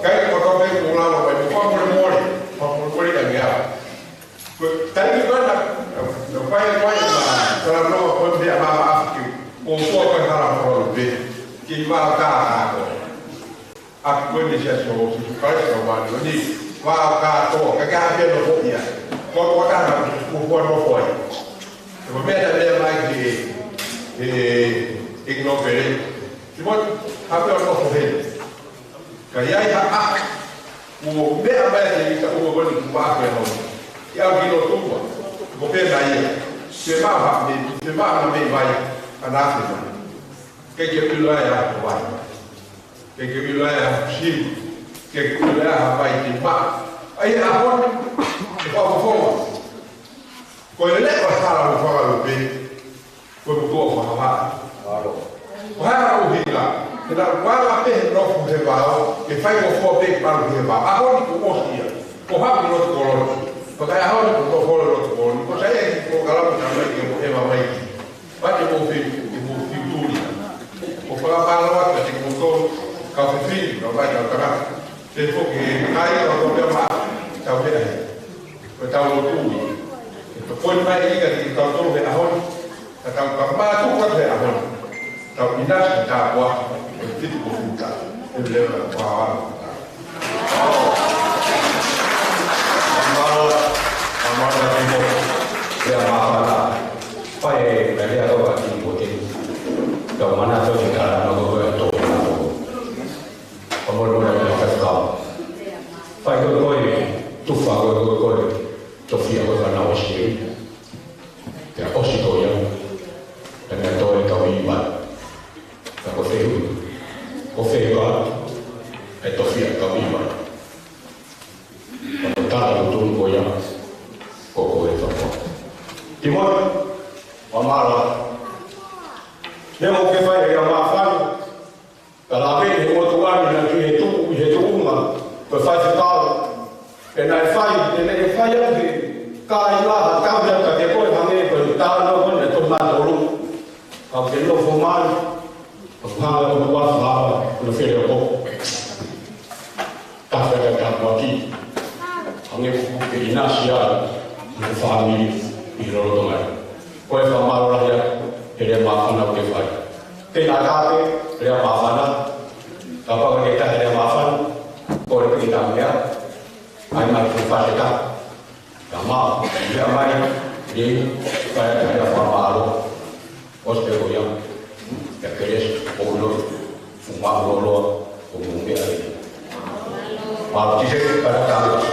Kai ko to pe ko lalo mai ko fakamolemole. Fakamolemole ka mea. Ko tai ki mana. Na fai ko ai ma. Tala no ko te ama ma afiki. Ko ko ko hala ko lo pe. Ki ma ka ka ko. A ko ni sia so si kai ka ma ni. Wa ka ko ka ka pe no ko ia. Ko ko ta na ko ko no ko ai. Ko mea na mea mai ki e. E. Ignore. Timoti, hape o nofo heni. Ka ʻi ai ha ʻaho, ʻoku meʻa mai ʻa e ika ua wani kuo ʻafe ʻaho. ʻI au ki lotu ua, ko pē mai ia. Ke maha me, ke maha me vai, ʻa na ʻafe mai. Ke ke ʻilo ai ʻa ko vai. Ke ke ʻilo ai ʻa simu. Ke ke ʻilo ai ʻa vai te ma. ʻAi ʻaho ni, ke whakafofonga. Ko e leʻo hala mo whakalupe. Ko e motuʻa fakavaʻe. Ko hā ʻuhinga, ke na uala pē he nofo he vao, ke fai ko fua pē palu he vao. ʻAho ni kuo ʻosi ia. Ko hā ki loto koloni. Pea ʻaho ni kuo nofo loto koloni. Ko sai e kiʻi polokalama ka mai ke mo ʻeva mai ki. Pea te mo fi, ke mo fi tuli. Ko fakamālō atu kiate kimoutolu, kau fefine, kau vai, kau tangata. Te foki, ʻai, kau tō pea mā, kau mea he. Ko e tau lotu ni. Ko e poini mai ʻi ka ki tau tolu he ʻaho ni. Ka tau ka mātuku atu he ʻaho ni. Tau ʻinasi ka tāpua. Ko e fitu ko futa. He lewa ka pāwano. Amala, amala ki mo. Lea māfana. Fai e, ka lea kau ka ki mo te. Kau mana tau ki tala no ko e tō. Ka molemole ʻa e faifekau. Fai ko e ko e, tufa ko e ko e ko e, tofia ko e fānau ʻosi e. Pea ʻosi ko ia. Pea mea toe kau iva. Pea ko fehu. Ko fehu ka, e tofia kau iva. Pea ko tala ko tunu ko ia. Ko ko e fānau. Timoti, ʻo mala. Leo ke fai e ia māfana. Ka lave he motuʻa ni naʻa ki he tuʻu, ʻi he tuʻunga, ko e faifekau. Pea naʻe fai, te ne fai au he, ka i la ha kau ia ka te koe hangē ko e tāna ko ne to matolu. Ka te nofo mai, ka hanga ko tua fala, ko na fere ko. Ka fere ka kuaki. Hangē ko ke ʻinasi ai, ko fāmili, ʻi lolotonga. Ko e fakamālō lahi atu, he lea māfana ʻoku ke fai. Pea ka ke, lea māfana, kapau ʻe ʻikai ha lea māfana, ko e piki ta mea, ʻai mai ki fase ka. Ka mā, lea mai, lea, fai atu lea fakamālō. ʻOsi pē ko ia, kia Kelesi, ʻo ulo, fuma ulo, ʻo mumea. Mālō, tise, karakau.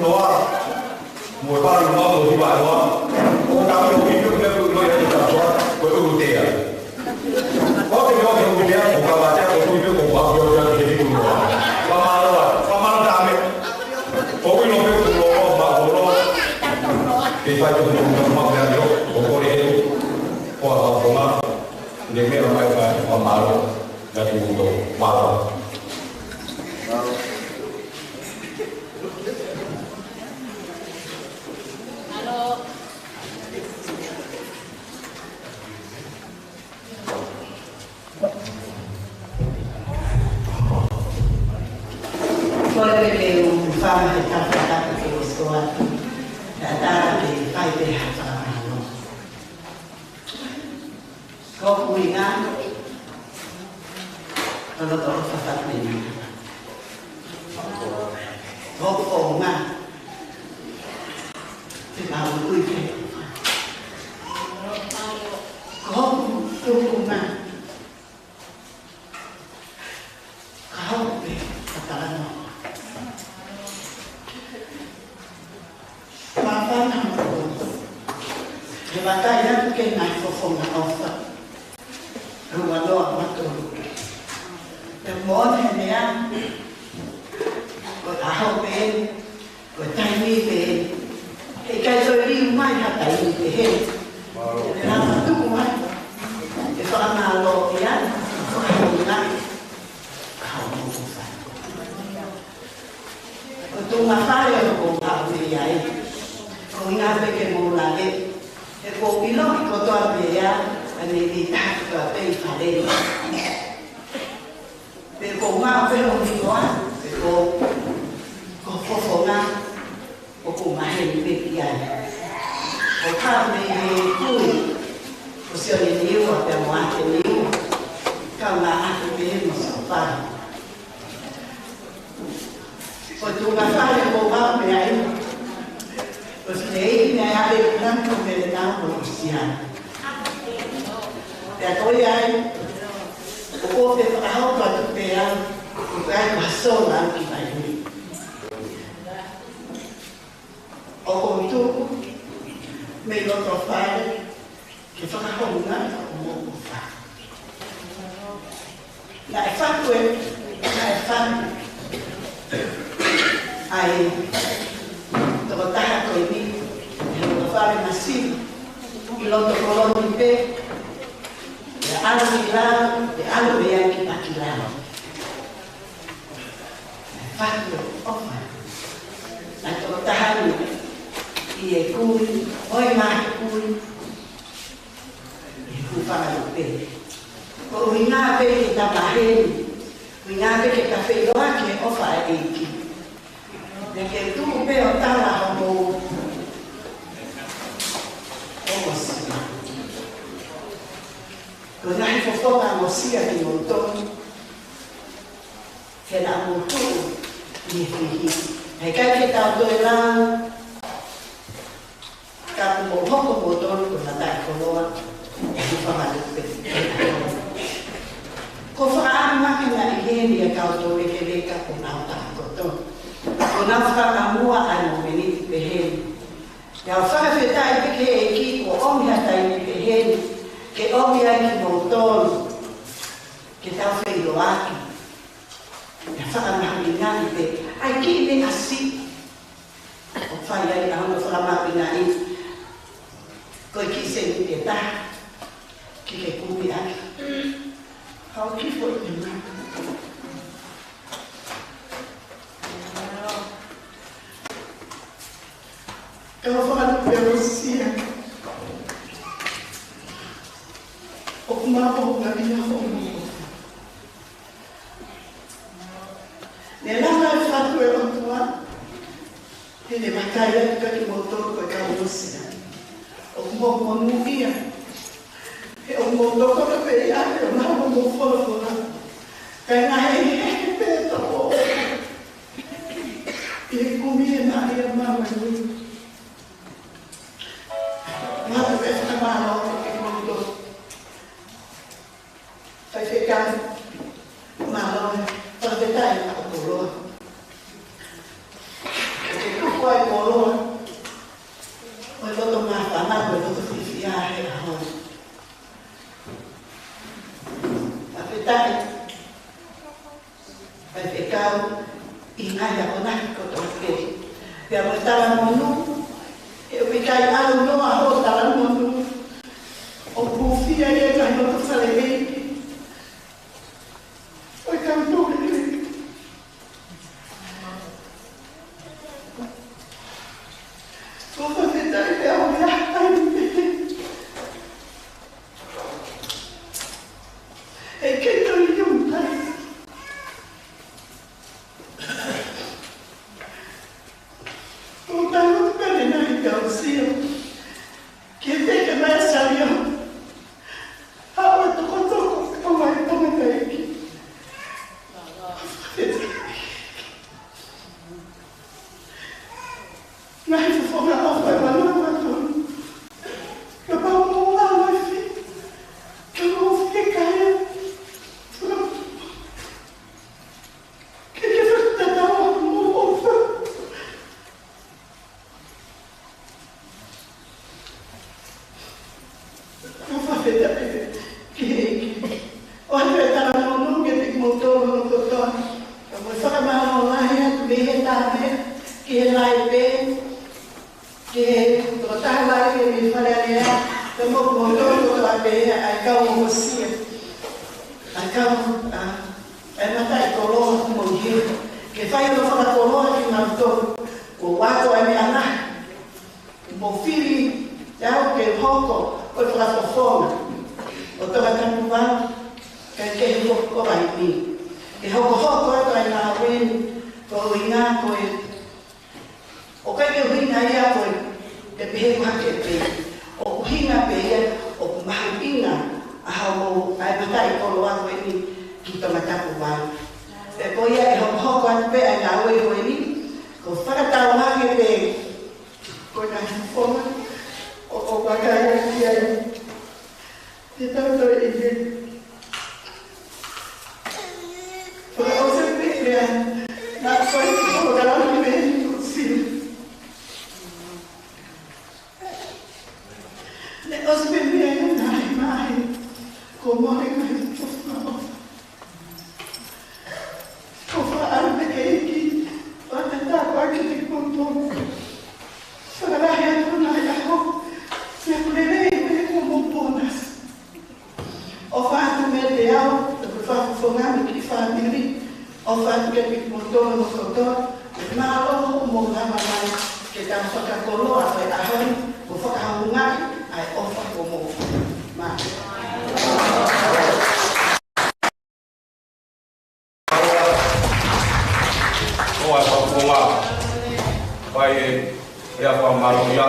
Noa, mo e palu mau o hiva noa. ʻO ka ʻilo ki he meʻa ko e ʻilo ia ʻi he katoa, ko e ʻulutea. ʻO te ʻilo ki he ʻulutea, ʻo ka vatea, ʻo tui pē ko e palu ia ʻo te hiku noa. Fakamālō, fakamālō taha meʻa. ʻO ʻilo pē ko e loa, ma ko loa. Ke fai tō ko ma meʻa ʻilo, ʻo kole e. Ko a fakonga, ne meʻa mai fai, fakamālō, na ki muto, mālō. Ko e peke u fanga he tafatafa ke o skoa. Tata ke fai pē ha fakamālō. Ko ʻuhinga, ko loto ʻofa fakaʻuhinga. Ko ʻuhinga, te ka ui ke. Ko tuʻunga. Ka hau pē, ka talanoa. Māfana mo. He vakai atu ke ngai fofonga ʻofa. Rua loa matolu. Te mone he meʻa. Ko e ʻaho pē, ko e taimi pē. He ʻikai toe liu mai ha taimi pehē. Te lava tuku mai. E fakamālō ia, fakahounga. Ka hau mo fai. Ko e tuʻunga fale ʻoku ou haʻu mei ai. Ko e ʻuhinga pē ke mou lave. He ʻoku ou ʻilo ʻi kotoa pē ia, ʻa e meʻa ʻi taha kotoa pē ʻi fale ni. Pe ko e ʻuhinga pē hono hinoa, pe ko, ko e fofonga, ʻoku maheni pē ki ai. ʻO ka mei he kui, ko Sione Niua, pea mo Ate Niua, ka ngā ake pē mo Sopani. Ko e tuʻunga fale ʻoku ou haʻu mei ai. Ko e fineʻeiki naʻe ʻave ʻi Pulangi ko Melenao mo Lusiana. Pea ko ia ai, ʻoku ou fie fakahoko atu pē au, ʻoku ʻikai ko ha sola au ki Vainui. ʻOku ou tuʻu mei loto fale, ke fakahounga ʻa hoʻomou ʻofa. Naʻe fatu ē, naʻe fatu. ʻA e tokotaha ko eni, he loto fale masiva, ʻi loto koloni pē, ʻe ʻalu ki lalo, ʻe ʻalu ia ki Pakilalo. Naʻe fatu ʻofa. Naʻe tokotaha ni, ʻi he kui, ʻoi mai he kui, ʻi he kui fakalupe. Ko e ʻuhinga pē ke ta maheni, ʻuhinga pē ke ta feʻiloaki he ʻofa ʻa e ʻEiki. Naʻa ke tuʻu pē ʻo tala hoʻomou ongosia. Ko e ngaahi fofonga ongosia kimoutolu. Ke na mou tuʻu ʻi he fihi. He ʻikai ke tau toe lau, ka kuo mou hoko moutolu ko e mataʻikoloa ʻo e kui fakalupe. Ko e fakaʻamu ke na ʻi heni ʻa e kau toulekeleka kuo nau taʻokoto. Kuo nau fakaʻamua ʻa e mōmeniti pehē ni. ʻOku ou fakafetaʻi pē ki he ʻEiki kuo ʻomi ha taimi pehē ni ke ʻomi ai kimoutolu ke tau feʻiloaki. ʻE fakamahuʻingaʻi pē ʻa e kiʻi meʻa siʻi ʻoku fai ai ʻa hono fakamahuʻingaʻi. Ko e kiʻi sēniti ʻe taha ke ke kumi ʻaki. Hau ki foʻi te mai. Ka u fakalupe ʻosia. ʻOku maʻu ʻa e ngaahi ʻaho mo. Ne lava e fatu ʻe he ʻOtua, he ne vakai atu kia kimoutolu ko e kau ʻosia. ʻOku mou monūʻia. He ʻoku mou tokoto pē ia, he ʻoku ʻikai ko hoʻomou folofola. Kae ngaahi he he pē toko. ʻI he kumi ʻe maʻa ia mama nui. Ngā pē fakamālō atu kimoutolu. Faifekau, mālō, fakafetaʻi ʻa e koloa. Ke tuku ʻa e koloa ʻo e loto māfana, ʻo e loto fiefia he ʻaho ni. Fakafetaʻi, faifekau, ʻi he ngaahi akonaki kotoa pē. Pea mo e talamonū, he ʻoku ʻikai ʻalu noa hoʻo talamonū, ʻoku hūfia ia ʻi he loto faleʻeiki ʻo e kau tō lelei. Ko e fakafetaʻi pē ʻaʻaku ia, ʻai pē. ʻE kei tau i ʻutai. Ko e tau pē ne nai kau sio. Ke teke mai salio. Haʻu ʻo tokotoko, ʻo mai tangataʻeiki. Ngaahi fofonga ʻofa ʻe manatua. Kapau mo ʻalu ai fi. Kapau fie kai. Ke ke fakatatau mo ʻofa. Ko e fakafetaʻi ki he ʻEiki. ʻOatu e talamonū kiate kimoutolu hono kotoa. Ka ko e fakamālō lahi atu mei he taha ki he lahi pē, ki he tokotaha lahi mei Fale Alea, pea mo kimoutolu kotoa pē ʻa e kau ongosia. ʻA e kau, ʻa, ʻa e mataʻikoloa mo ia. Ke fai hono fakakoloa kimautolu. Kuo u ako ʻa e meʻa lahi. Mo fili, te u ke hoko ko e fakafofonga ʻo Tongatapu Valu, kae kehe foki ko Vainī. Ke hokohoko atu ʻa e ngāue ni, ko e ʻuhinga ko e, ʻoku ʻikai ke ʻuhinga ia ko e, ke pehē ko ha ke pē. ʻOku ʻuhinga pē ia, ʻoku mahuʻinga ʻa hoʻomou, ʻa e mataʻikoloa ko eni ki Tongatapu Valu. Pea ko ia ʻe hokohoko atu pē ʻa e ngāue ko eni, ko e fakatau hake pē. Ko e ngaahi fofonga ʻoku ou vakai ki ai. Te tau toe ʻi heni. Fakaʻosi pē lea. Naʻa ko e fakalangi mei he Siu. Ne ʻosi pē mei he ngaahi māhina. Ko e mole ngaahi fofonga ʻofa. Ko e fakaʻamu pē ke ʻEiki, ʻo tatau ʻaki kiate kimoutolu. Fakalahi atu ʻa e ʻaho, pea ʻoku lelei pē ko hoʻomou pōnasi. ʻOfa atu meiate au, pea ko e fakafofonga mo e kiʻi fāmili, ʻofa atu kiate kimoutolu hono kotoa, mālō hoʻomou lava mai, ke tau fakakoloa ʻa e ʻaho ni, mo fakahoungaʻi ʻa e ʻofa kuo mou. Mālō. Ko e fakafofonga, fai e, e fakamālō ia,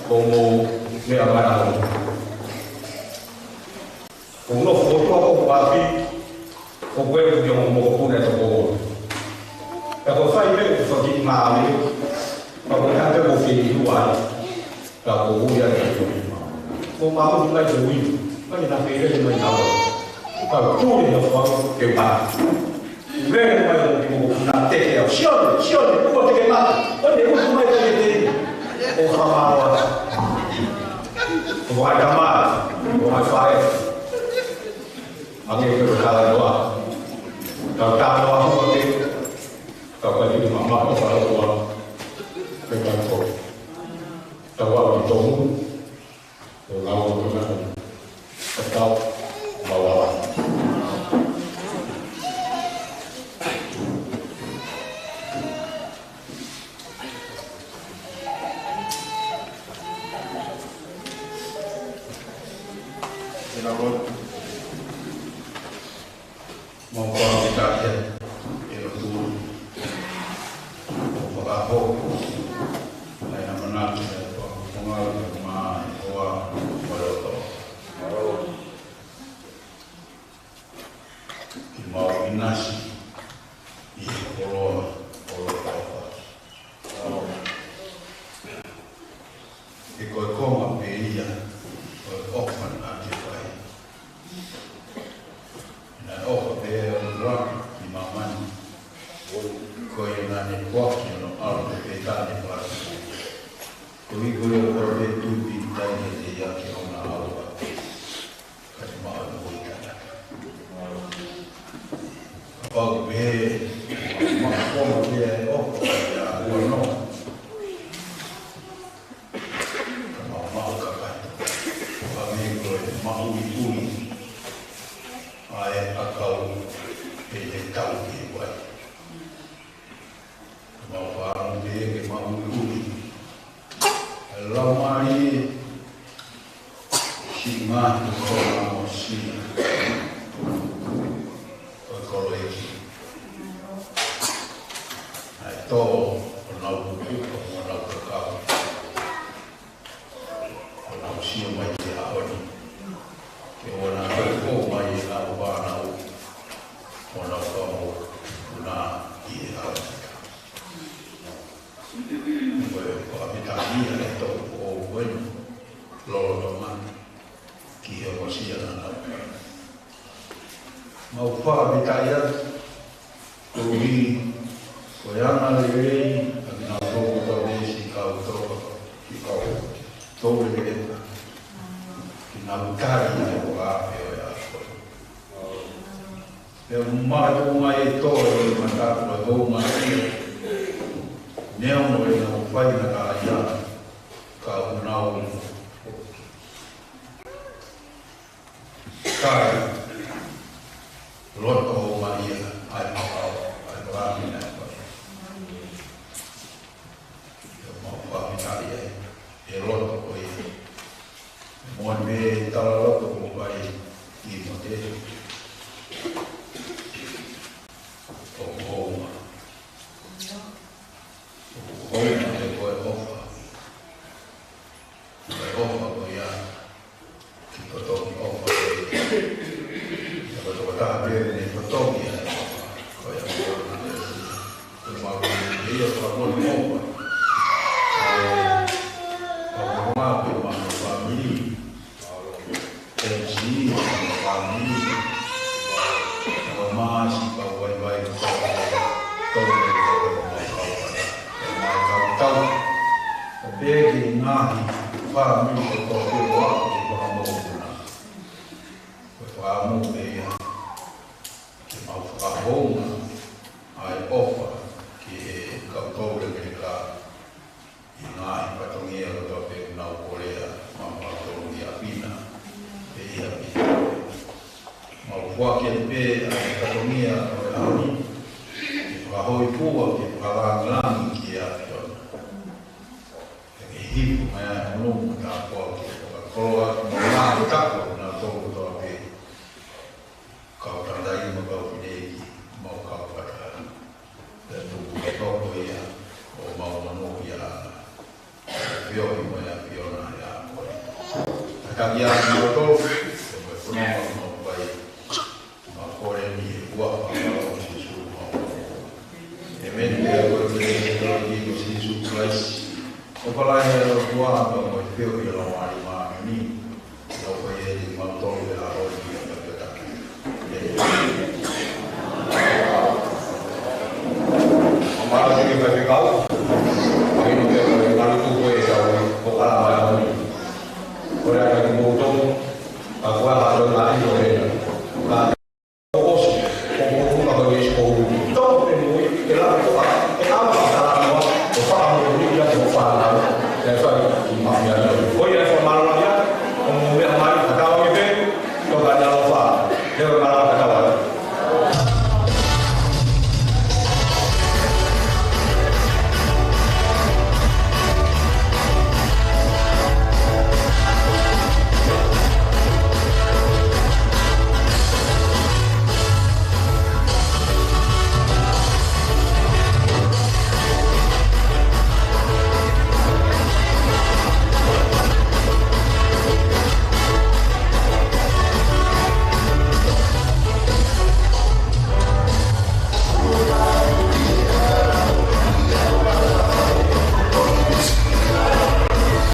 ko hoʻomou meʻa mai ʻaho ni. Ko hono fokotuʻu ko Papi, ko e ʻuhi ʻo e mokopuna ʻe toko. Pea ko e fai pē ʻoku fakakiʻi mālie, pea ko e hā pē ʻoku fehiʻa ai. Ka ko ia ke tui. Ko māmani mai ko ia. Mai na ke lele mai na. Ka tui na fau ke pa. Lele mai o ki mo na te ke au. Sione, sione, kua te ke mata. Ko ne utu mai te ke te. ʻO haʻamau. Ko haʻamau. Ko haʻamau. Ange ke kala noa. Ka kala noa ko te. Ka ka ni mama ko kala noa. Ke ka ko. Tau ʻalu ki Tonga, ʻo lau ʻo Tonga, ʻo tau, mau ʻalu. Tēnā koe. Mau kau ki takia, e o tu. Mau fakahoko. Ai na manatu, e whakakonga, e mā, e hoa, e loto. Ki mau inasi, i he koloa, koloa. He ko e konga pē ia ʻo e ʻofa naʻa ke fai. Naʻe ʻofa pē ʻa e ʻOtua ki mau ʻo te pētane pātu. Ko i ko i o kore pe tui pītai he te ia ke ona aua. Ka te maʻu ko i tangata. Kapau pē, maʻu kono pē e ʻofa ia ua no. Ka maʻu maʻu ka kai. Ka me ko e maʻu i ui. ʻA e ʻakau pē he tau ke vai. Mau fānau pē ke mau ui ui. Laumālie, siʻi ngaahi tō ʻa mo sina. ʻO e koloeki. ʻA e tō, ʻo nau kukuka, ʻo nau kakau. ʻO nau sio mai ki he ʻaho ni. Ke ʻoua naʻa toe fou mai ʻenau fānau. ʻO nau fānau. Puna ʻi he ʻaho ni. Ko e fakafetaʻi ʻa e tō ʻo ʻeni. Lolotonga. Ki he ʻosi ʻa nau. Mau fakafetaʻi atu. Koeʻuhi, ko e anga lelei, ʻa kinautolu kotoa pē siʻi kau tō, siʻi kau tō lelei. Kinautolu ʻa e ʻofa pē ʻo e ʻaho. Pea ʻoku makatuʻunga e tō ʻi he mata ko e hounga ia. Neongo ʻenau faingataʻaʻia, ka ʻoku nau kai loto hounga ia, ʻa e makau, ʻa e palani, ʻa e palani. Ia mau fakafetaʻi ai, he loto ko ia. Mo e meʻa tala loto ko pai ki mo te. ʻOku hounga. ʻOku hounga he ko e ʻofa. Ko e ʻofa ko ia. Ki totongi ʻofa. Ia ko e tokotaha pē ne totongi ʻa e ʻofa. Ko ia ko e ʻofa. Ko e mau ia ko e ʻofa. Ko e ʻofa ko e mau fāmili. M C, fāmili. Ko e mau siʻi kau vaivai ko e tau tau. Pea ki he ngaahi fāmili kotoa pē ʻoku fakamoʻoni. Ko e fakamoʻoni ia. Ke mau fakahounga ʻa e ʻofa ki he kau tau le meka. ʻI he ngaahi fatongia kotoa pē ʻoku nau kolea, mau fatongia pina, pē ia pē. Mau foaki pē ʻa e fatongia ʻo e ʻaho ni, ke fakahōifua, ke fakalāngilangi ki he ʻAfiona. Ke hifo mai ʻa e ʻunuʻunu tāpuaki, ke fakakoloa, ke mau ngaahi tako, nautolu kotoa pē. Kau tangataʻeiki mo e kau fineʻeiki, mau kau fataha. Pea tuku ke toko ia, ʻo mau mano ia. Pio i mo ia, pio na ia, ko e. Takakia ki o to, ko e fononga mo pai. Mau kole ni he kuo fakalau Sīsū mau. ʻĒmeni. Pea ko e Sīsū Kalaisi. ʻOku lahi ʻa e ʻOtua, pea mo e feohi ʻa e Laumālie Māʻoniʻoni. ʻOku ʻi ai kimautolu he ʻaho ni ʻo e taki. ʻĒmeni. ʻOmai ke fai fekau.